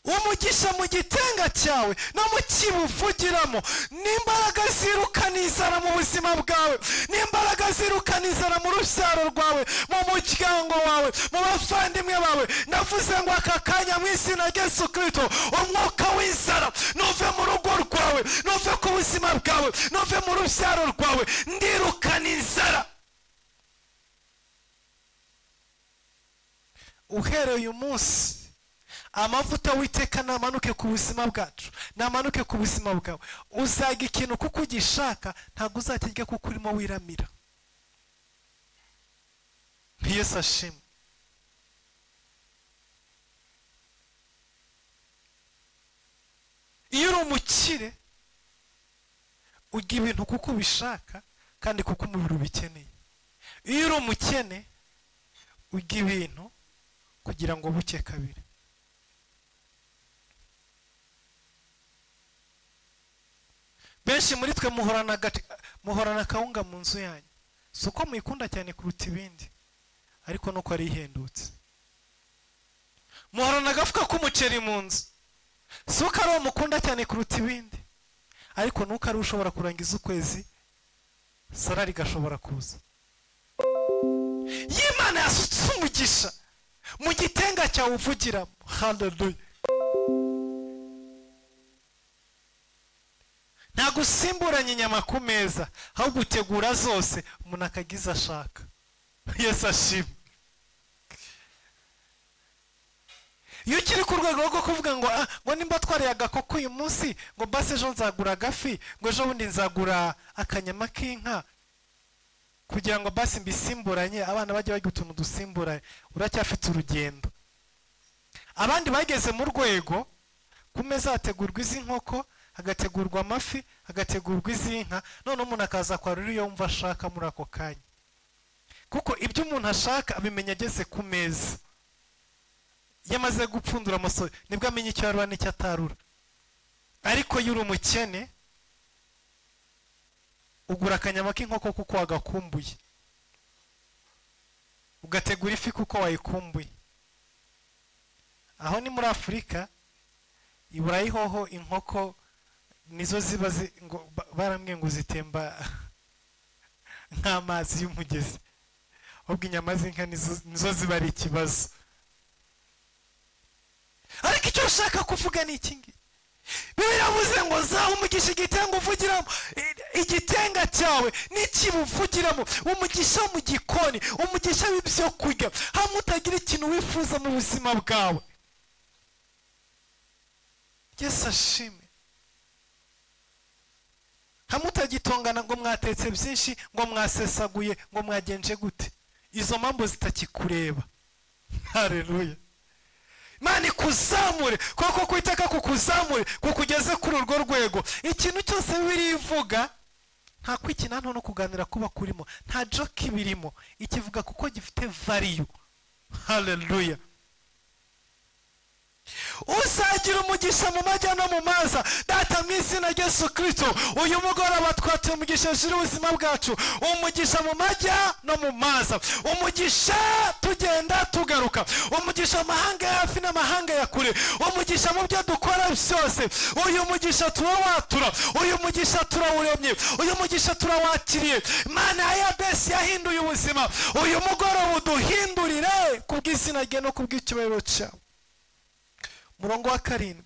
Umugisha mu gitenga cyawe no mu kibuvugiramo, n'imbaraga zirukana inzara mu buzima bwawe, n'imbaraga zirukana inzara mu rubyaro rwawe, mu muryango wawe, mu bavandimwe bawe. Navuze ngo aka kanya mu izina rya Yesu Kristo, umwuka w'inzara nuve mu rugo rwawe, nuve ku buzima bwawe, nuve mu rubyaro rwawe. Ndirukana inzara. Uhereye uyu munsi, amavuta witeka namanuke ku buzima bwacu, namanuke ku buzima bwawe. Uzaga ikintu kuko ugishaka, ntabwo uzakirya kuko urimo wiramira. Yesu ashimwe. Iyo uri umukire urya ibintu kuko ubishaka kandi kuko umubiri ubikeneye. Iyo uri umukene urya ibintu kugira ngo buke kabiri. Benshi muri twe muhorana akawunga mu nzu yanyu, si uko muyikunda cyane kuruta ibindi, ariko nuko ari ihendutse. Muhorana agafuka k'umuceri mu nzu, si uko ari uwo mukunda cyane kuruta ibindi, ariko nuko ari ushobora kurangiza ukwezi salari igashobora kuza. Y'Imana yasutse umugisha mu gitenga cyawe uvugiramo. Haleluya. Ntabwo usimburanya inyama ku meza, ahubwo utegura zose umuntu akagiza ashaka. Yesu ashimwe. Iyo ukiri ku rwego rwo kuvuga ngo ngo nimba twariye agakoko uyu munsi, ngo basi ejo nzagura agafi, ngo ejo bundi nzagura akanyama k'inka, kugira ngo basi mbisimburanye, abana bajye barya utuntu dusimburanye, uracyafite urugendo. Abandi bageze mu rwego, ku meza hategurwa iz'inkoko, hagategurwa amafi, hagategurwa iz'inka, none umuntu akaza kwarura iyo yumva ashaka muri ako kanya. Kuko ibyo umuntu ashaka abimenya ageze ku meza. Iyo amaze gupfundura amaso nibwo amenya icyo yarura n'icyo atarura. Ariko iyo uri umukene ugura akanyama k'inkoko kuko wagakumbuye, ugategura ifi kuko wayikumbuye. Aho ni muri Afurika. I Burayi hoho inkoko nizo ziba ngo barambwiye ngo zitemba nk'amazi y'umugezi, ahubwo inyama z'inka nizo ziba ari ikibazo. Ariko icyo ushaka kuvuga ni iki ngiki. Biravuze ngo zaha umugisha igitenga uvugiramo, igitenga cyawe n'ikibuvugiramo, umugisha wo mu gikoni, umugisha w'ibyo kurya, hamwe utagira ikintu wifuza mu buzima bwawe. Yesu ashimwe. Hamwe utagitongana ngo mwatetse byinshi, ngo mwasesaguye, ngo mwagenje gute, izo mpamvu zitakikureba. Haleluya. Imana ikuzamure, kuko kwiteka kukuzamure kukugeze kuri urwo rwego. Ikintu cyose Bibiliya ivuga nta kwikina no kuganira kuba kurimo, nta joke ibirimo, ikivuga kuko gifite value. Haleluya. Uzagira umugisha mu majya no mu maza. Data mu izina rya Yesu Kristo, uyu mugoroba twatuye umugisha hejuru y'ubuzima bwacu, umugisha mu majya no mu maza, umugisha tugenda tugaruka, umugisha mu mahanga ya hafi n'amahanga ya kure, umugisha mu byo dukora byose. Uyu mugisha turawatura, uyu mugisha turawuremye, uyu mugisha turawakiriye. Imana ya Yabesi yahinduye ubuzima, uyu mugoroba uduhindurire kubw'izina rye no kubw'icyubahiro cyawe. Murongo wa 7,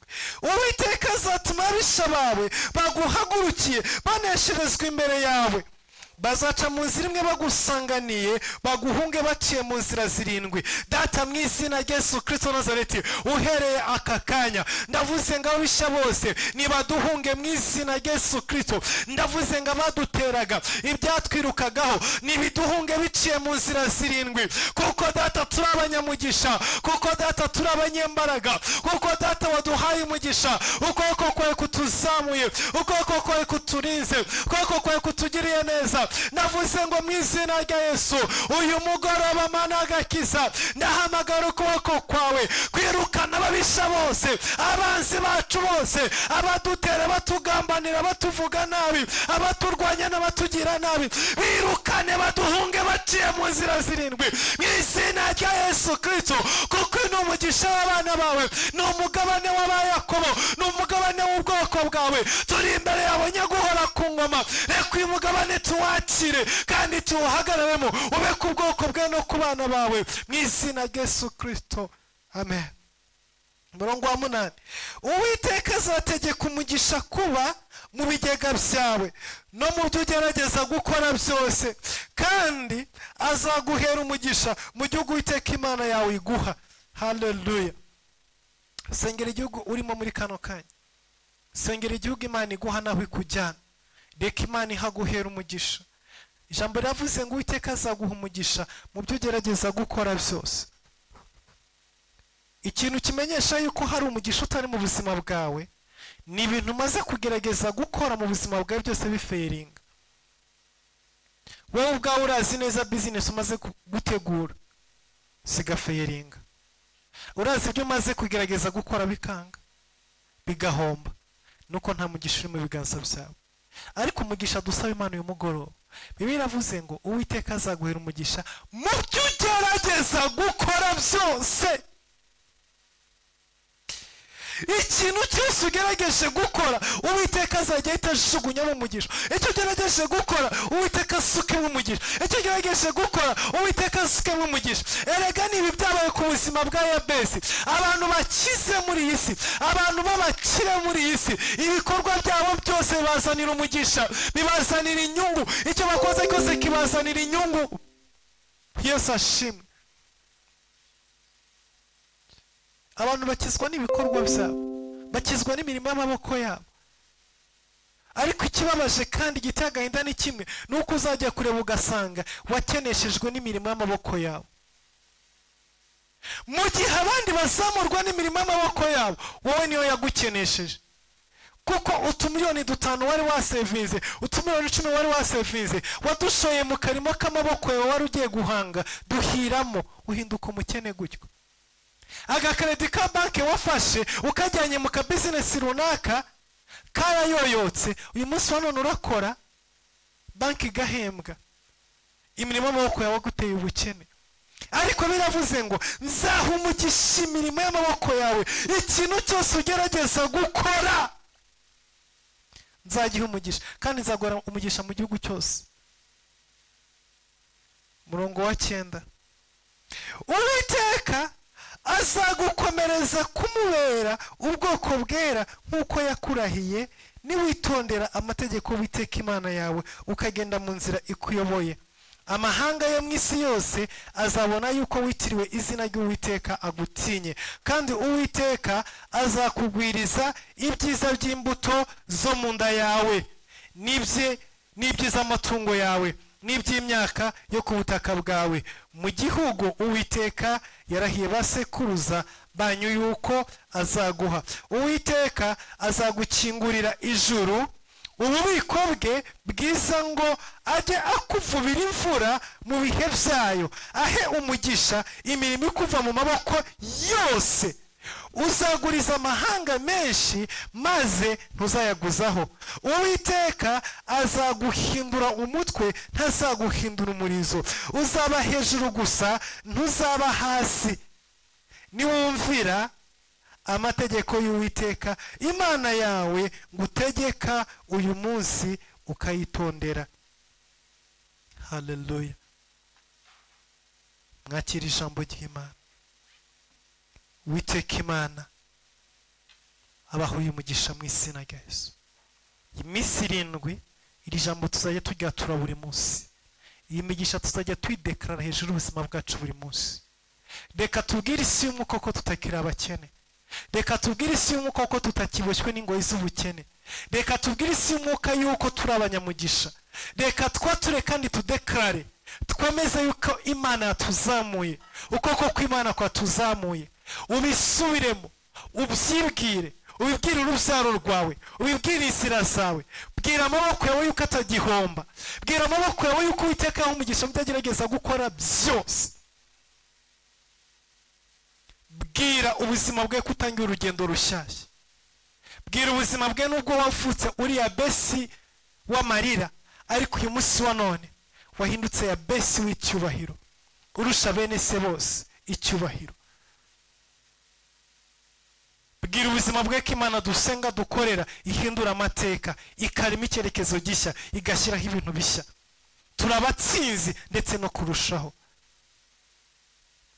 Uwiteka azatuma ababisha bawe baguhagurukiye banesherezwa imbere yawe, bazaca mu nzira imwe bagusanganiye, baguhunge baciye mu nzira 7. Data mu izina rya Yesu Kristo Nazareti, uhereye aka kanya ndavuze ngo ababisha bose nibaduhunge mu izina rya Yesu Kristo. Ndavuze ngo abaduteraga ibyatwirukagaho nibiduhunge biciye mu nzira 7, kuko data turi abanyamugisha, kuko data turi abanyembaraga, kuko data waduhaye umugisha. Ukuboko kwawe kutuzamuye, ukuboko kwawe kuturinze, ukuboko kwawe kutugiriye neza. Navuze ngo mu izina rya Yesu, uyu mugoroba Mana agakiza, ndahamagara ukuboko kwawe kwirukana ababisha bose, abanzi bacu bose, abadutera, batugambanira, batuvuga nabi, abaturwanya n'abatugira nabi, birukane baduhunge baciye mu nzira 7 mu izina rya Yesu Kristo. Kuko ni umugisha w'abana bawe, ni umugabane w'abayakobo, ni umugabane w'ubwoko bwawe. Turi imbere yawe nyaguhora ku ngoma, reka uyu mugabane tuwakire kandi tuwuhagararemo, ube ku bwoko bwe no ku bana bawe mu izina rya Yesu Kristo, amen. Murongo wa 8, Uwiteka azategeka umugisha kuba mu bigega byawe no mu byo ugerageza gukora byose, kandi azaguhera umugisha mu gihugu Uwiteka Imana yawe iguha. Haleluya. Sengera igihugu urimo muri kano kanya, sengera igihugu Imana iguha naho ikujyana. Reka Imana ihaguhera umugisha. Ijambo riravuze ngo Uwiteka azaguha umugisha mu byo ugerageza gukora byose. Ikintu kimenyesha yuko hari umugisha utari mu buzima bwawe ni ibintu umaze kugerageza gukora mu buzima bwawe byose bifailinga. Wowe ubwawe urazi neza business umaze gutegura zigafailinga, urazi ibyo umaze kugerageza gukora bikanga, bigahomba, nuko nta mugisha uri mu biganza byawe. Ariko umugisha dusaba Imana uyu mugoroba, Bibiliya iravuze ngo Uwiteka azaguhera umugisha mu byo ugerageza gukora byose. Ikintu cyose ugerageje gukora, Uwiteka azajya ahita ajugunyamo umugisha. Icyo ugerageje gukora, Uwiteka asukemo umugisha. Icyo ugerageje gukora, Uwiteka asukemo umugisha. Erega ni ibi byabaye ku buzima bwa Yabesi. Abantu bakize muri iyi si, abantu b'abakire muri iyi si, ibikorwa byabo byose bibazanira umugisha, bibazanira inyungu. Icyo bakoze cyose kibazanira inyungu. Yesu ashimwe. Abantu bakizwa n'ibikorwa byabo, bakizwa n'imirimo y'amaboko yabo. Ariko ikibabaje kandi giteye agahinda ni kimwe, ni uko uzajya kureba ugasanga wakeneshejwe n'imirimo y'amaboko yawe. Mu gihe abandi bazamurwa n'imirimo y'amaboko yabo, wowe niyo yagukenesheje. Kuko 5 miliyoni wari wasevinze, 10 miliyoni wari wasevinze, wadushoye mu karimo k'amaboko yawe wari ugiye guhanga, duhiramo, uhinduka umukene gutyo. Agakredi ka banki wafashe ukajyanye mu kabizinesi runaka karayoyotse, uyu munsi wa none urakora banki igahembwa, imirimo y'amaboko yawe aguteye ubukene. Ariko biravuze ngo nzaha umugisha imirimo y'amaboko yawe, ikintu cyose ugerageza gukora nzagiha umugisha, kandi nzaguha umugisha mu gihugu cyose. Murongo wa 9, Uwiteka azagukomereza kumubera ubwoko bwera nk'uko yakurahiye, niwitondera amategeko Uwiteka Imana yawe ukagenda mu nzira ikuyoboye. Amahanga yo mu isi yose azabona yuko witiriwe izina ry'Uwiteka agutinye, kandi Uwiteka azakugwiriza ibyiza by'imbuto zo mu nda yawe, n'iby'amatungo yawe, n'iby'imyaka yo ku butaka bwawe, mu gihugu Uwiteka yarahiye basekuruza banyu yuko azaguha. Uwiteka azagukingurira ijuru, ububiko bwe bwiza, ngo ajye akuvubira imvura mu bihe byayo, ahe umugisha imirimo ikuva mu maboko yose. Uzaguriza amahanga menshi maze ntuzayaguzaho. Uwiteka azaguhindura umutwe, ntazaguhindura umurizo. Uzaba hejuru gusa, ntuzaba hasi, niwumvira amategeko y'Uwiteka Imana yawe ngutegeka uyu munsi ukayitondera. Haleluya. Mwakira ijambo ry'Imana. Uwiteka Imana abaha uyu mugisha mu izina rya Yesu. Iminsi 7 iri jambo tuzajya turyatura buri munsi. Iyi migisha tuzajya tuyidekarara hejuru y'ubuzima bwacu buri munsi. Reka tubwire isi y'umwuka ko tutakiri abakene. Reka tubwire isi y'umwuka ko tutakiboshywe n'ingoyi z'ubukene. Reka tubwire isi y'umwuka yuko turi abanyamugisha. Reka twature kandi tudekarare, twemeze yuko Imana yatuzamuye, ukuboko kw'Imana kwatuzamuye. Ubisubiremo, ubyibwire, ubibwire urubyaro rwawe, ubibwire inzira zawe. Bwira amaboko yawe yuko atagihomba. Bwira amaboko yawe yuko Uwiteka yaha umugisha mu byo agerageza gukora byose. Bwira ubuzima bwe ko utangiye urugendo rushyashya. Bwira ubuzima bwe nubwo wavutse uri Yabesi w'amarira, ariko uyu munsi wa none wahindutse Yabesi w'icyubahiro, urusha bene se bose icyubahiro. Bwira ubuzima bwe ko Imana dusenga dukorera ihindura amateka, ikarema icyerekezo gishya, igashyiraho ibintu bishya. Turabatsinzi ndetse no kurushaho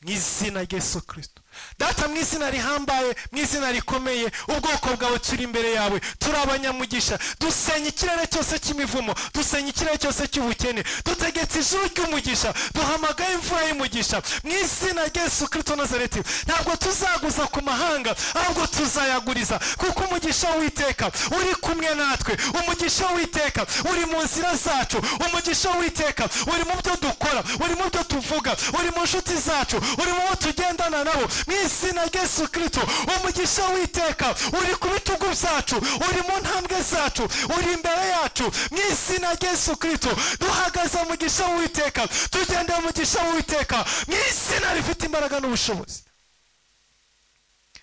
mu izina rya Yesu Kristo. Data, mu izina rihambaye, mu izina rikomeye, ubwoko bwawe turi imbere yawe, turi abanyamugisha. Dusenya ikirere cyose cy'imivumo, dusenya ikirere cyose cy'ubukene, dutegetse ijuru ry'umugisha, duhamagaye imvura y'umugisha mu izina rya Yesu Kristo Nazareti. Ntabwo tuzaguza ku mahanga, ahubwo tuzayaguriza, kuko umugisha w'Uwiteka uri kumwe natwe, umugisha w'Uwiteka uri mu nzira zacu, umugisha w'Uwiteka uri mu byo dukora, uri mu byo tuvuga, uri mu nshuti zacu, uri mu bo tugendana nabo. Mu izina rya Yesu Kristo, umugisha w'Uwiteka uri ku bitugu byacu, uri mu ntambwe zacu, uri imbere yacu. Mu izina rya Yesu Kristo, duhagaze mu mugisha w'Uwiteka, tugenda mu mugisha w'Uwiteka, mu izina rifite imbaraga n'ubushobozi.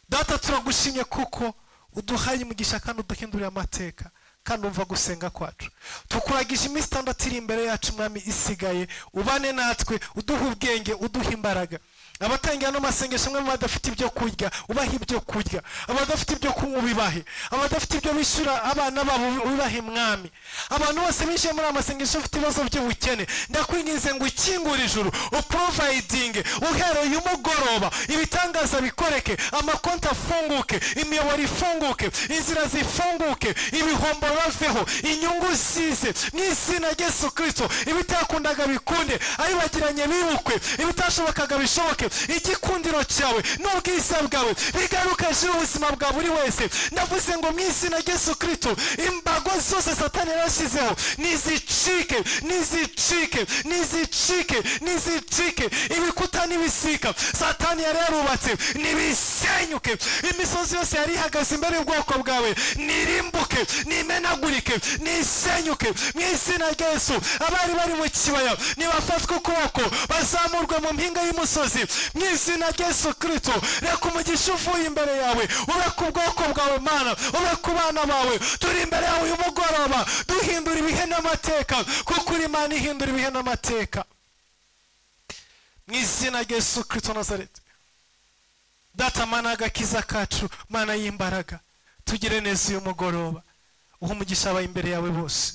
Data, turagushimye kuko uduhaye umugisha kandi uduhindurira amateka, kandi umva gusenga kwacu. Tukuragije iminsi 6 iri imbere yacu, Mwami, isigaye, ubane natwe, uduhe ubwenge, uduhe imbaraga. Abatangira ano masengesho mwe badafite ibyo kurya, ubahe ibyo kurya; abadafite ibyo kunywa, ubibahe; abadafite ibyo bishyura abana babo, ubibahe. Mwami, abantu bose binjiye muri aya masengesho bafite ibibazo by'ubukene, ndakwinginze ngo ukingure ijuru, uprovidinge uhereye umugoroba, ibitangaza bikoreke, amakonti afunguke, imiyoboro ifunguke, inzira zifunguke, ibihombo baveho, inyungu zize mu izina rya Yesu Kristo. Ibitakundaga bikunde, abibagiranye bibukwe, ibitashobokaga bishoboke, igikundiro cyawe n'ubwiza bwawe bigaruka hejuru y'ubuzima bwa buri wese. Ndavuze ngo mu izina rya Yesu Kristo, imbago zose Satani yarashyizeho nizicike, nizicike, nizicike, nizicike. Ibikuta n'ibisika Satani yari yarubatse nibisenyuke. Imisozi yose yari ihagaze imbere y'ubwoko bwawe nirimbuke, nimenagurike, nisenyuke mu izina rya Yesu. Abari bari mu kibaya nibafatwe ukuboko, bazamurwe mu mpinga y'umusozi mu izina rya Yesu Kristo. Reka umugisha uvuye imbere yawe ube ku bwoko bwawe, Mana, ube ku bana bawe. Turi imbere yawe uyu mugoroba, duhindura ibihe n'amateka, kuko uri Imana ihindura ibihe n'amateka, mu izina rya Yesu Kristo Nazareti. Data, Mana agakiza kacu, Mana y'imbaraga, tugire neza uyu mugoroba, uha umugisha abaye imbere yawe bose,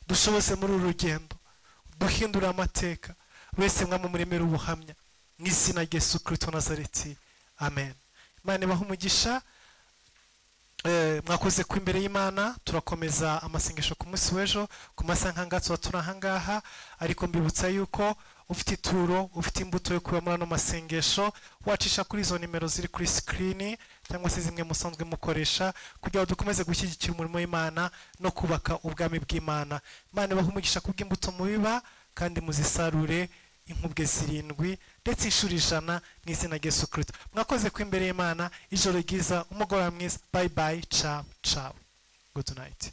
dushoboze muri uru rugendo, duhindure amateka wese, mwamumuremera ubuhamya, mu izina rya Yesu Kristo Nazareti, amen. Imana ibahe umugisha. Mwakoze ku imbere y'Imana. Turakomeza amasengesho ku munsi w'ejo ku masaha nk'angaha, tuba turi ahangaha. Ariko mbibutsa yuko ufite ituro, ufite imbuto yo kuba muri ano masengesho, wacisha kuri izo nimero ziri kuri sikirini cyangwa se zimwe musanzwe mukoresha, kugira ngo dukomeze gushyigikira umurimo w'Imana no kubaka ubwami bw'Imana. Imana ibahe umugisha kubw'imbuto mubiba, kandi muzisarure inkubwe 7 ndetse inshuro 100 mu izina rya Yesu Kristo. Mwakoze ku imbere y'Imana. Ijoro ryiza, umugoroba mwiza. Bye bye, ciao ciao, good night.